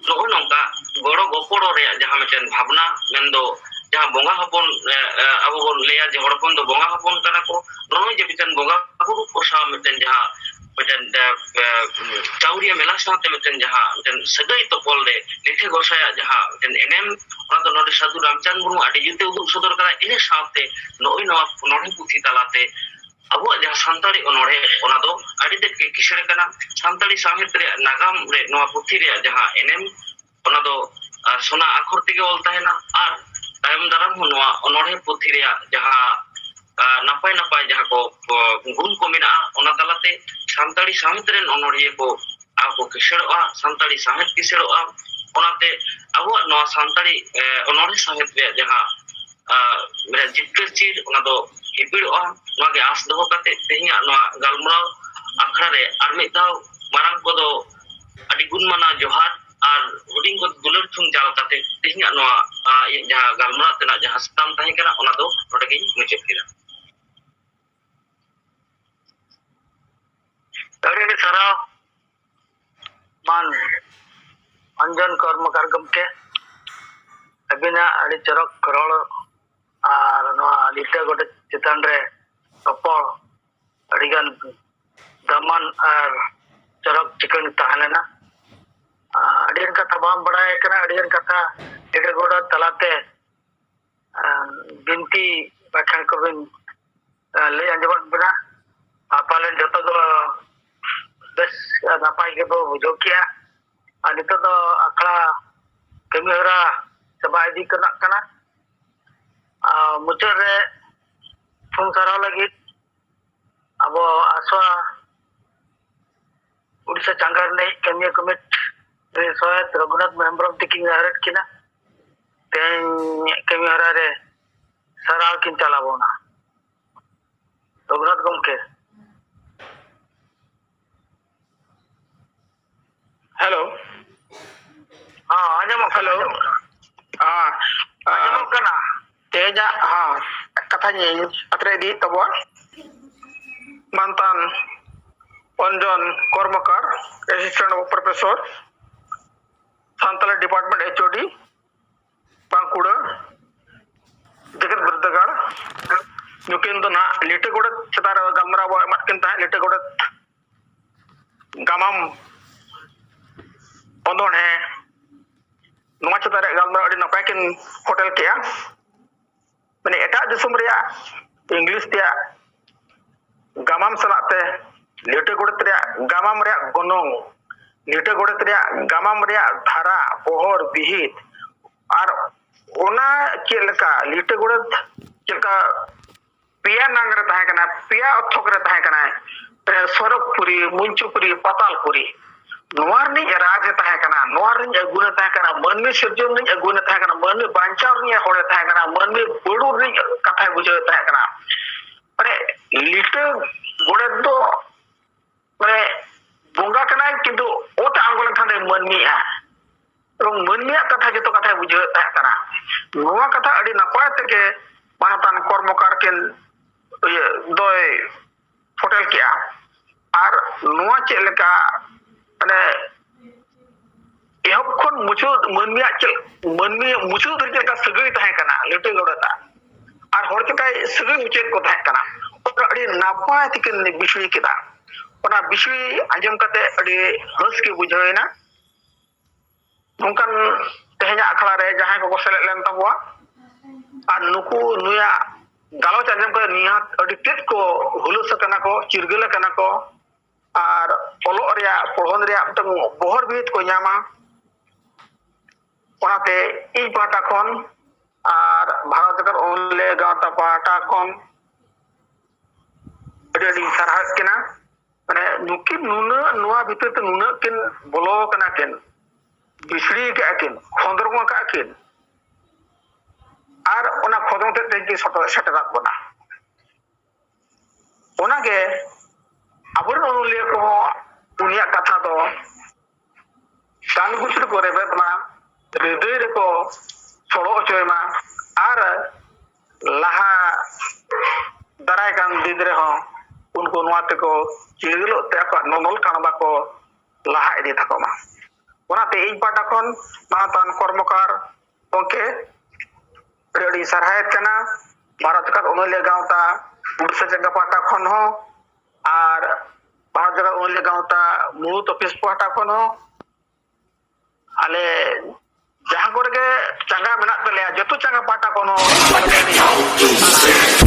ᱱᱚᱜᱼᱚ ᱱᱚᱝᱠᱟ ᱜᱚᱲᱚ ᱜᱚᱯᱚᱲᱚ ᱨᱮᱭᱟᱜ ᱡᱟᱦᱟᱸ ᱢᱤᱫᱴᱮᱱ ᱵᱷᱟᱵᱽᱱᱟ, ᱢᱮᱱᱫᱚ ᱡᱟᱦᱟᱸ ᱵᱚᱸᱜᱟ ᱦᱚᱯᱚᱱ, ᱮ, ᱮ, ᱟᱵᱚ ᱵᱚᱱ ᱞᱟᱹᱭᱟ ᱡᱮ ᱦᱚᱲ ᱦᱚᱯᱚᱱ ᱫᱚ ᱵᱚᱸᱜᱟ ᱦᱚᱯᱚᱱ ᱠᱟᱱᱟ ᱠᱚ, ᱱᱚᱜᱼᱚᱭ ᱡᱮ ᱢᱤᱫᱴᱮᱱ ᱵᱚᱸᱜᱟ ᱵᱩᱨᱩ ᱠᱚ ᱥᱟᱶ ᱢᱤᱫᱴᱮᱱ ᱡᱟᱦᱟᱸ ᱢᱤᱫᱴᱮᱱ, ᱮ, ᱮ, ᱪᱟᱹᱣᱨᱤᱭᱟᱹ ᱢᱮᱞᱟ ᱥᱟᱶᱛᱮ ᱢᱤᱫᱴᱮᱱ ᱡᱟᱦᱟᱸ ᱢᱤᱫᱴᱮᱱ ᱥᱟᱹᱜᱟᱹᱭ ᱛᱚᱯᱚᱞ ᱨᱮ ᱞᱤᱴᱷᱟᱹ ᱜᱚᱸᱥᱟᱭᱟᱜ ᱡᱟᱦᱟᱸ ᱢᱤᱫᱴᱮᱱ ᱮᱱᱮᱢ, ᱚᱱᱟ ᱫᱚ ᱱᱚᱰᱮ ᱥᱟᱹᱫᱷᱩ ᱨᱟᱢᱪᱟᱸᱫᱽ ᱢᱩᱨᱢᱩ ᱟᱹᱰᱤ ᱡᱩᱛᱮ ᱩᱫᱩᱜ ᱥᱚᱫᱚᱨ ᱠᱟᱫᱟ᱾ ᱤᱱᱟᱹ ᱥᱟᱶᱛᱮ ᱱᱚᱜᱼᱚᱭ ᱱᱚᱣᱟ ᱚᱱᱚᱬᱦᱮ ᱯᱩᱛᱷᱤ ᱛᱟᱞᱟᱛᱮ ᱟᱵᱚᱣᱟᱜ ᱡᱟᱦᱟᱸ ᱥᱟᱱᱛᱟᱲᱤ ᱚᱱᱚᱬᱦᱮ, ᱚᱱᱟ ᱫᱚ ᱟᱹᱰᱤ ᱛᱮᱫ ᱜᱮ ᱠᱤᱥᱟᱹᱬ ᱠᱟᱱᱟ᱾ ᱥᱟᱱᱛᱟᱲᱤ ᱥᱟᱶᱦᱮᱫ ᱨᱮᱭᱟᱜ ᱱᱟᱜᱟᱢ ᱨᱮ ᱱᱚᱣᱟ ᱯᱩᱛᱷᱤ ᱨᱮᱭᱟᱜ ᱡᱟᱦᱟᱸ ᱮᱱᱮᱢ, ᱚᱱᱟ ᱫᱚ, ᱟ, ᱥᱚᱱᱟ ᱟᱠᱷᱚᱨ ᱛᱮᱜᱮ ᱚᱞ ᱛᱟᱦᱮᱱᱟ᱾ ᱟᱨ ᱛᱟᱭᱚᱢ ᱫᱟᱨᱟᱢ ᱦᱚᱸ ᱱᱚᱣᱟ ᱚᱱᱚᱬᱦᱮ ᱯᱩᱛᱷᱤ ᱨᱮᱭᱟᱜ ᱡᱟᱦᱟᱸ, ᱟ, ᱱᱟᱯᱟᱭ ᱱᱟᱯᱟᱭ ᱡᱟᱦᱟᱸ ᱠᱚ, ᱠᱚ ᱜᱩᱱ ᱠᱚ ᱢᱮᱱᱟᱜᱼᱟ, ᱚᱱᱟ ᱛᱟᱞᱟᱛᱮ ᱥᱟᱱᱛᱟᱲᱤ ᱥᱟᱶᱦᱮᱫ ᱨᱮᱱ ᱚᱱᱚᱬᱦᱤᱭᱟᱹ ᱠᱚ ᱟᱨ ᱠᱚ ᱠᱤᱥᱟᱹᱬᱚᱜᱼᱟ, ᱥᱟᱱᱛᱟᱲᱤ ᱥᱟᱶᱦᱮᱫ ᱠᱤᱥᱟᱹᱬᱚᱜᱼᱟ᱾ ᱚᱱᱟᱛᱮ ᱟᱵᱚᱣᱟᱜ ᱱᱚᱣᱟ ᱥᱟᱱᱛᱟᱲᱤ, ᱮ, ᱚᱱᱚᱬᱦᱮ ᱥᱟᱶᱦᱮᱫ ᱨᱮᱭᱟᱜ ᱡᱟᱦᱟᱸ, ᱟ, ᱡᱤᱛᱠᱟᱹᱨ ᱪᱤᱨ, ᱚᱱᱟ ᱫᱚ ᱦᱤᱯᱤᱲᱚᱜᱼᱟ᱾ ᱱᱚᱣᱟ ᱜᱮ ᱟᱸᱥ ᱫᱚᱦᱚ ᱠᱟᱛᱮ ᱛᱮᱦᱮᱧᱟᱜ ᱱᱚᱣᱟ ᱜᱟᱞᱢᱟᱨᱟᱣ ᱟᱠᱷᱲᱟ ᱨᱮ ᱟᱨ ᱢᱤᱫ ᱫᱷᱟᱣ ᱢᱟᱨᱟᱝ ᱠᱚᱫᱚ ᱟᱹᱰᱤ ᱜᱩᱱ ᱢᱟᱱᱟᱣ ᱡᱚᱦᱟᱨ᱾ ᱟᱨ ᱦᱩᱰᱤᱧ ᱠᱚ ᱫᱩᱞᱟᱹᱲ ᱛᱷᱩᱢ ᱪᱟᱞ ᱠᱟᱛᱮ ᱛᱮᱦᱮᱧᱟᱜ ᱱᱚᱣᱟ, ᱟ, ᱤᱧᱟᱹᱜ ᱡᱟᱦᱟᱸ ᱜᱟᱞᱢᱟᱨᱟᱣ ᱛᱮᱱᱟᱜ ᱡᱟᱦᱟᱸ ᱥᱟᱛᱟᱢ ᱛᱟᱦᱮᱸ ᱠᱟᱱᱟ, ᱚᱱᱟ ᱫᱚ ᱱᱚᱰᱮ ᱜᱤᱧ ᱢᱩᱪᱟᱹᱫ ᱠᱮᱫᱟ᱾ ᱟᱹᱰᱤ ᱟᱹᱰᱤ ᱥᱟᱨᱦᱟᱣ ᱢᱟᱱ ᱚᱧᱡᱚᱱ ᱠᱚᱨᱢᱚᱠᱟᱨ ᱜᱚᱢᱠᱮ, ᱟᱹᱵᱤᱱᱟᱜ ᱟᱹᱰᱤ ᱪᱚᱨᱚᱠ ᱨᱚᱲ ᱟᱨ ᱱᱚᱣᱟ ᱞᱤᱴᱟᱹ ᱜᱚᱰᱮᱛ ᱪᱮᱛᱟᱱ ᱨᱮ ᱨᱚᱯᱚᱲ ᱟᱹᱰᱤᱜᱟᱱ ᱫᱟᱢᱟᱱ ᱟᱨ ᱪᱚᱨᱚᱠ ᱪᱤᱠᱟᱹᱬ ᱛᱟᱦᱮᱸ ᱞᱮᱱᱟ᱾ ᱟᱹᱰᱤᱜᱟᱱ ᱠᱟᱛᱷᱟ ᱵᱟᱝ ᱵᱟᱲᱟᱭ ᱠᱟᱱᱟ, ᱟᱹᱰᱤᱜᱟᱱ ᱠᱟᱛᱷᱟ ᱞᱤᱴᱟᱹ ᱜᱚᱰᱮᱛ ᱛᱟᱞᱟᱛᱮ ᱟᱸ, ᱵᱤᱱᱛᱤ ᱵᱟᱠᱷᱮᱬ ᱠᱚᱵᱤᱱ, ᱟᱸ, ᱞᱟᱹᱭ ᱟᱸᱡᱚᱢᱟᱫ ᱵᱚᱱᱟ᱾ ᱟᱨ ᱯᱟᱞᱮᱱ ᱡᱚᱛᱚ ᱫᱚ ᱵᱮᱥ, ᱟᱨ ᱱᱟᱯᱟᱭ ᱜᱮᱵᱚ ᱵᱩᱡᱷᱟᱹᱣ ᱠᱮᱜᱼᱟ᱾ ᱟᱨ ᱱᱤᱛᱚᱜ ᱫᱚ ᱟᱠᱷᱲᱟ ᱠᱟᱹᱢᱤ ᱦᱚᱨᱟ ᱪᱟᱵᱟ ᱤᱫᱤ ᱠᱟᱱᱟ᱾ ᱟᱨ ᱢᱩᱪᱟᱹᱫ ᱨᱮ ᱛᱷᱩᱢ ᱥᱟᱨᱦᱟᱣ ᱞᱟᱹᱜᱤᱫ ᱟᱵᱚ ᱟᱥᱣᱟ ᱩᱲᱤᱥᱥᱟ ᱪᱟᱸᱜᱟ ᱨᱤᱱᱤᱡ ᱠᱟᱹᱢᱤᱭᱟᱹ ᱠᱚᱢᱤᱴ ᱨᱮᱱ ᱥᱚᱦᱮᱛ ᱨᱚᱜᱷᱩᱱᱟᱛᱷ ᱦᱮᱢᱵᱨᱚᱢ ᱛᱤᱠᱤᱱ ᱱᱮᱦᱚᱨᱮᱫ ᱠᱤᱱᱟ᱾ ᱛᱮᱦᱮᱧ ᱠᱟᱹᱢᱤ ᱦᱚᱨᱟ ᱨᱮ ᱥᱟᱨᱦᱟᱣ ᱠᱤᱱ ᱪᱟᱞ ᱟᱵᱚᱱᱟ᱾ ᱨᱚᱜᱷᱩᱱᱟᱛᱷ ᱜᱚᱢᱠᱮ᱾ ᱦᱮᱞᱳ᱾ ᱦᱮᱸ, ᱟᱸᱡᱚᱢᱚᱜ ᱠᱟᱱᱟ, ᱦᱮᱞᱳ᱾ ᱟᱸᱡᱚᱢᱚᱜ ᱠᱟᱱᱟ᱾ ᱦᱮᱸ, ᱟᱸᱡᱚᱢᱚᱜ ᱠᱟᱱᱟ᱾ ᱛᱮᱦᱮᱧᱟᱜ, ᱦᱮᱸ, ᱠᱟᱛᱷᱟᱧ ᱟᱛᱨᱮ ᱤᱫᱤᱭᱮᱫ ᱛᱟᱵᱚᱣᱟ᱾ ᱢᱟᱱᱛᱟᱱ ᱚᱧᱡᱚᱱ Karmakar, assistant professor, Santali department, H O D, Bankura ᱡᱮᱜᱮᱛ ᱵᱤᱨᱫᱟᱹᱜᱟᱲ᱾ ᱱᱩᱠᱤᱱ ᱫᱚ ᱱᱟᱦᱟᱜ ᱞᱤᱴᱟᱹ ᱜᱚᱰᱮᱛ ᱪᱮᱛᱟᱱ ᱨᱮ ᱜᱟᱞᱢᱟᱨᱟᱣ ᱵᱚ ᱮᱢᱟᱫ ᱠᱤᱱ ᱛᱟᱦᱮᱸᱫ, ᱞᱤᱴᱟᱹ ᱜᱚᱰᱮᱛ ᱜᱟᱢᱟᱢ ᱚᱱᱚᱬᱦᱮ, ᱱᱚᱣᱟ ᱪᱮᱛᱟᱱ ᱨᱮ ᱜᱟᱞᱢᱟᱨᱟᱣ ᱟᱹᱰᱤ ᱱᱟᱯᱟᱭ ᱠᱤᱱ ᱯᱷᱚᱴᱮᱞ ᱠᱮᱜᱼᱟ᱾ ᱢᱟᱱᱮ ᱮᱴᱟᱜ ᱫᱤᱥᱚᱢ ᱨᱮᱭᱟᱜ ᱤᱝᱞᱤᱥ ᱛᱮᱭᱟᱜ ᱜᱟᱢᱟᱢ ᱥᱟᱞᱟᱜ ᱛᱮ ᱞᱤᱴᱟᱹ ᱜᱚᱰᱮᱛ ᱨᱮᱭᱟᱜ ᱜᱟᱢᱟᱢ ᱨᱮᱭᱟᱜ ᱜᱚᱱᱚᱝ, ᱞᱤᱴᱟᱹ ᱜᱚᱰᱮᱛ ᱨᱮᱭᱟᱜ ᱜᱟᱢᱟᱢ ᱨᱮᱭᱟᱜ ᱫᱷᱟᱨᱟ, ᱵᱚᱦᱚᱨ, ᱵᱤᱦᱤᱛ, ᱟᱨ ᱚᱱᱟ ᱪᱮᱫ ᱞᱮᱠᱟ ᱞᱤᱴᱟᱹ ᱜᱚᱰᱮᱛ ᱪᱮᱫ ᱞᱮᱠᱟ ᱯᱮᱭᱟ ᱱᱟᱝ ᱨᱮ ᱛᱟᱦᱮᱸ ᱠᱟᱱᱟ, ᱯᱮᱭᱟ ᱚᱛᱷᱚᱠ ᱨᱮ ᱛᱟᱦᱮᱸ ᱠᱟᱱᱟᱭ, ᱥᱚᱨᱚᱜᱽᱯᱩᱨᱤ, ᱢᱩᱧᱪᱩᱯᱩᱨᱤ, ᱯᱟᱛᱟᱞᱯᱩᱨᱤ᱾ ᱱᱚᱣᱟ ᱨᱤᱱᱤᱡ ᱨᱟᱡᱽ ᱮ ᱛᱟᱦᱮᱸ ᱠᱟᱱᱟ, ᱱᱚᱣᱟ ᱨᱤᱱᱤᱡ ᱟᱹᱜᱩᱱ ᱮ ᱛᱟᱦᱮᱸ ᱠᱟᱱᱟ, ᱢᱟᱹᱱᱢᱤ ᱥᱤᱨᱡᱚᱱ ᱨᱤᱱᱤᱡ ᱟᱹᱜᱩᱱ ᱮ ᱛᱟᱦᱮᱸ ᱠᱟᱱᱟ, ᱢᱟᱹᱱᱢᱤ ᱵᱟᱧᱪᱟᱣ ᱨᱤᱱᱤᱡ ᱦᱚᱲ ᱮ ᱛᱟᱦᱮᱸ ᱠᱟᱱᱟ, ᱢᱟᱹᱱᱢᱤ ᱵᱟᱹᱲᱩᱨ ᱨᱤᱱᱤᱡ ᱠᱟᱛᱷᱟᱭ ᱵᱩᱡᱷᱟᱹᱣ ᱮ ᱛᱟᱦᱮᱸ ᱠᱟᱱᱟ᱾ ᱢᱟᱱᱮ ᱞᱤᱴᱟᱹ ᱜᱚᱰᱮᱛ ᱫᱚ ᱢᱟᱱᱮ ᱵᱚᱸᱜᱟ ᱠᱟᱱᱟᱭ, ᱠᱤᱱᱛᱩ ᱚᱛ ᱟᱬᱜᱚ ᱞᱮᱱᱠᱷᱟᱱ ᱫᱚᱭ ᱢᱟᱹᱱᱢᱤᱜᱼᱟ᱾ ᱮᱵᱚᱝ ᱢᱟᱹᱱᱢᱤᱭᱟᱜ ᱠᱟᱛᱷᱟ ᱡᱚᱛᱚ ᱠᱟᱛᱷᱟᱭ ᱵᱩᱡᱷᱟᱹᱣᱮᱫ ᱛᱟᱦᱮᱸ ᱠᱟᱱᱟ᱾ ᱱᱚᱣᱟ ᱠᱟᱛᱷᱟ ᱟᱹᱰᱤ ᱱᱟᱯᱟᱭ ᱛᱮᱜᱮ ᱢᱟᱱᱚᱛᱟᱱ ᱠᱚᱨᱢᱚᱠᱟᱨ ᱠᱤᱱ, ᱤᱭᱟᱹ, ᱫᱚᱭ ᱯᱷᱚᱴᱮᱞ ᱠᱮᱜᱼᱟ᱾ ᱟᱨ ᱱᱚᱣᱟ ᱪᱮᱫ ᱞᱮᱠᱟ, ᱢᱟᱱᱮ, ᱮᱦᱚᱵ ᱠᱷᱚᱱ ᱢᱩᱪᱟᱹᱫ ᱢᱟᱹᱱᱢᱤᱭᱟᱜ ᱪᱮᱫ, ᱢᱟᱹᱱᱢᱤᱭᱟᱜ ᱢᱩᱪᱟᱹᱫ ᱨᱮ ᱪᱮᱫ ᱞᱮᱠᱟ ᱥᱟᱹᱜᱟᱹᱭ ᱛᱟᱦᱮᱸ ᱠᱟᱱᱟ ᱞᱤᱴᱟᱹ ᱜᱚᱰᱮᱛᱟᱜ, ᱟᱨ ᱦᱚᱲ ᱪᱮᱫ ᱞᱮᱠᱟᱭ ᱥᱟᱹᱜᱟᱹᱭ ᱢᱩᱪᱟᱹᱫ ᱠᱚ ᱛᱟᱦᱮᱸ ᱠᱟᱱᱟ, ᱚᱱᱟ ᱟᱹᱰᱤ ᱱᱟᱯᱟᱭ ᱛᱮᱠᱤᱱ ᱵᱤᱥᱲᱤ ᱠᱮᱫᱟ᱾ ᱚᱱᱟ ᱵᱤᱥᱲᱤ ᱟᱸᱡᱚᱢ ᱠᱟᱛᱮ ᱟᱹᱰᱤ ᱨᱟᱹᱥᱠᱟᱹ ᱵᱩᱡᱷᱟᱹᱣ ᱮᱱᱟ᱾ ᱱᱚᱝᱠᱟᱱ ᱛᱮᱦᱮᱧᱟᱜ ᱟᱠᱷᱲᱟ ᱨᱮ ᱡᱟᱦᱟᱸᱭ ᱠᱚᱠᱚ ᱥᱮᱞᱮᱫ ᱞᱮᱱ ᱛᱟᱵᱚᱣᱟ, ᱟᱨ ᱱᱩᱠᱩ ᱱᱩᱭᱟᱜ ᱜᱟᱞᱚᱪ ᱟᱸᱡᱚᱢ ᱠᱟᱛᱮ ᱱᱤᱦᱟᱹᱛ ᱟᱹᱰᱤ ᱛᱮᱫ ᱠᱚ ᱦᱩᱞᱟᱹᱥ ᱟᱠᱟᱱᱟ ᱠᱚ, ᱪᱤᱨᱜᱟᱹᱞ ᱟᱠᱟᱱᱟ ᱠᱚ, ᱟᱨ ᱚᱞᱚᱜ ᱨᱮᱭᱟᱜ, ᱯᱚᱲᱦᱚᱱ ᱨᱮᱭᱟᱜ ᱢᱤᱫᱴᱟᱝ ᱵᱚᱦᱚᱨ ᱵᱤᱦᱤᱛ ᱠᱚ ᱧᱟᱢᱟ᱾ ᱚᱱᱟᱛᱮ ᱤᱧ ᱯᱟᱦᱴᱟ ᱠᱷᱚᱱ ᱟᱨ ᱵᱷᱟᱨᱚᱛ ᱡᱟᱠᱟᱛ ᱚᱱᱚᱞᱤᱭᱟᱹ ᱜᱟᱶᱛᱟ ᱯᱟᱦᱴᱟ ᱠᱷᱚᱱ ᱟᱹᱰᱤ ᱟᱹᱰᱤᱧ ᱥᱟᱨᱦᱟᱣᱮᱫ ᱠᱤᱱᱟ᱾ ᱢᱟᱱᱮ, ᱱᱩᱠᱤᱱ ᱱᱩᱱᱟᱹᱜ, ᱱᱚᱣᱟ ᱵᱷᱤᱛᱤᱨ ᱛᱮ ᱱᱩᱱᱟᱹᱜ ᱠᱤᱱ ᱵᱚᱞᱚ ᱟᱠᱟᱱᱟ ᱠᱤᱱ, ᱵᱤᱥᱲᱤ ᱟᱠᱟᱫᱼᱟ ᱠᱤᱱ, ᱠᱷᱚᱸᱫᱽᱨᱚᱝ ᱟᱠᱟᱫᱼᱟ ᱠᱤᱱ, ᱟᱨ ᱚᱱᱟ ᱠᱷᱚᱸᱫᱽᱨᱚᱝ ᱛᱮ ᱛᱮᱦᱮᱧ ᱠᱤᱱ ᱥᱚᱴᱚ-, ᱥᱮᱴᱮᱨᱟᱫ ᱵᱚᱱᱟ᱾ ᱚᱱᱟᱜᱮ ᱟᱵᱚᱨᱮᱱ ᱚᱱᱚᱞᱤᱭᱟᱹ ᱠᱚᱦᱚᱸ ᱩᱱᱤᱭᱟᱜ ᱠᱟᱛᱷᱟ ᱫᱚ ᱰᱟᱸᱰᱜᱩᱪ ᱨᱮᱠᱚ ᱨᱮᱵᱮᱫ ᱢᱟ, ᱦᱨᱤᱫᱟᱹᱭ ᱨᱮᱠᱚ ᱥᱚᱲᱚ ᱦᱚᱪᱚᱭ ᱢᱟ, ᱟᱨ ᱞᱟᱦᱟ ᱫᱟᱨᱟᱭ ᱠᱟᱱ ᱫᱤᱱ ᱨᱮᱦᱚᱸ ᱩᱱᱠᱩ ᱱᱚᱣᱟ ᱛᱮᱠᱚ ᱪᱤᱨᱜᱟᱹᱞᱚᱜ ᱛᱮ ᱟᱠᱚᱣᱟᱜ ᱱᱚᱱᱚᱞ ᱠᱟᱬᱵᱟ ᱠᱚ ᱞᱟᱦᱟ ᱤᱫᱤ ᱛᱟᱠᱚ ᱢᱟ᱾ ᱚᱱᱟᱛᱮ ᱤᱧ ᱯᱟᱦᱴᱟ ᱠᱷᱚᱱ ᱢᱟᱱᱚᱛᱟᱱ ᱠᱚᱨᱢᱚᱠᱟᱨ ᱜᱚᱢᱠᱮ ᱟᱹᱰᱤ ᱟᱹᱰᱤ ᱥᱟᱨᱦᱟᱣᱮᱫ ᱠᱟᱱᱟ᱾ ᱵᱷᱟᱨᱚᱛ ᱡᱟᱠᱟᱛ ᱚᱱᱚᱞᱤᱭᱟᱹ ᱜᱟᱶᱛᱟ ᱩᱲᱤᱥᱥᱟ ᱡᱟᱸᱜᱟ ᱯᱟᱦᱴᱟ ᱠᱷᱚᱱ ᱦᱚᱸ ᱟᱨ ᱵᱷᱟᱨᱚᱛ ᱡᱟᱠᱟᱛ ᱚᱱᱚᱞᱤᱭᱟᱹ ᱜᱟᱶᱛᱟ ᱢᱩᱲᱩᱫ ᱚᱯᱷᱤᱥ ᱯᱟᱦᱴᱟ ᱠᱷᱚᱱ ᱦᱚᱸ, ᱟᱞᱮ ᱡᱟᱦᱟᱸ ᱠᱚᱨᱮ ᱜᱮ ᱪᱟᱸᱜᱟ ᱢᱮᱱᱟᱜ ᱛᱟᱞᱮᱭᱟ, ᱡᱚᱛᱚ ᱪᱟᱸᱜᱟ ᱯᱟᱦᱴᱟ ᱠᱷᱚᱱ ᱦᱚᱸ ᱟᱹᱰᱤ ᱟᱹᱰᱤ ᱥᱟᱨᱦᱟᱣ᱾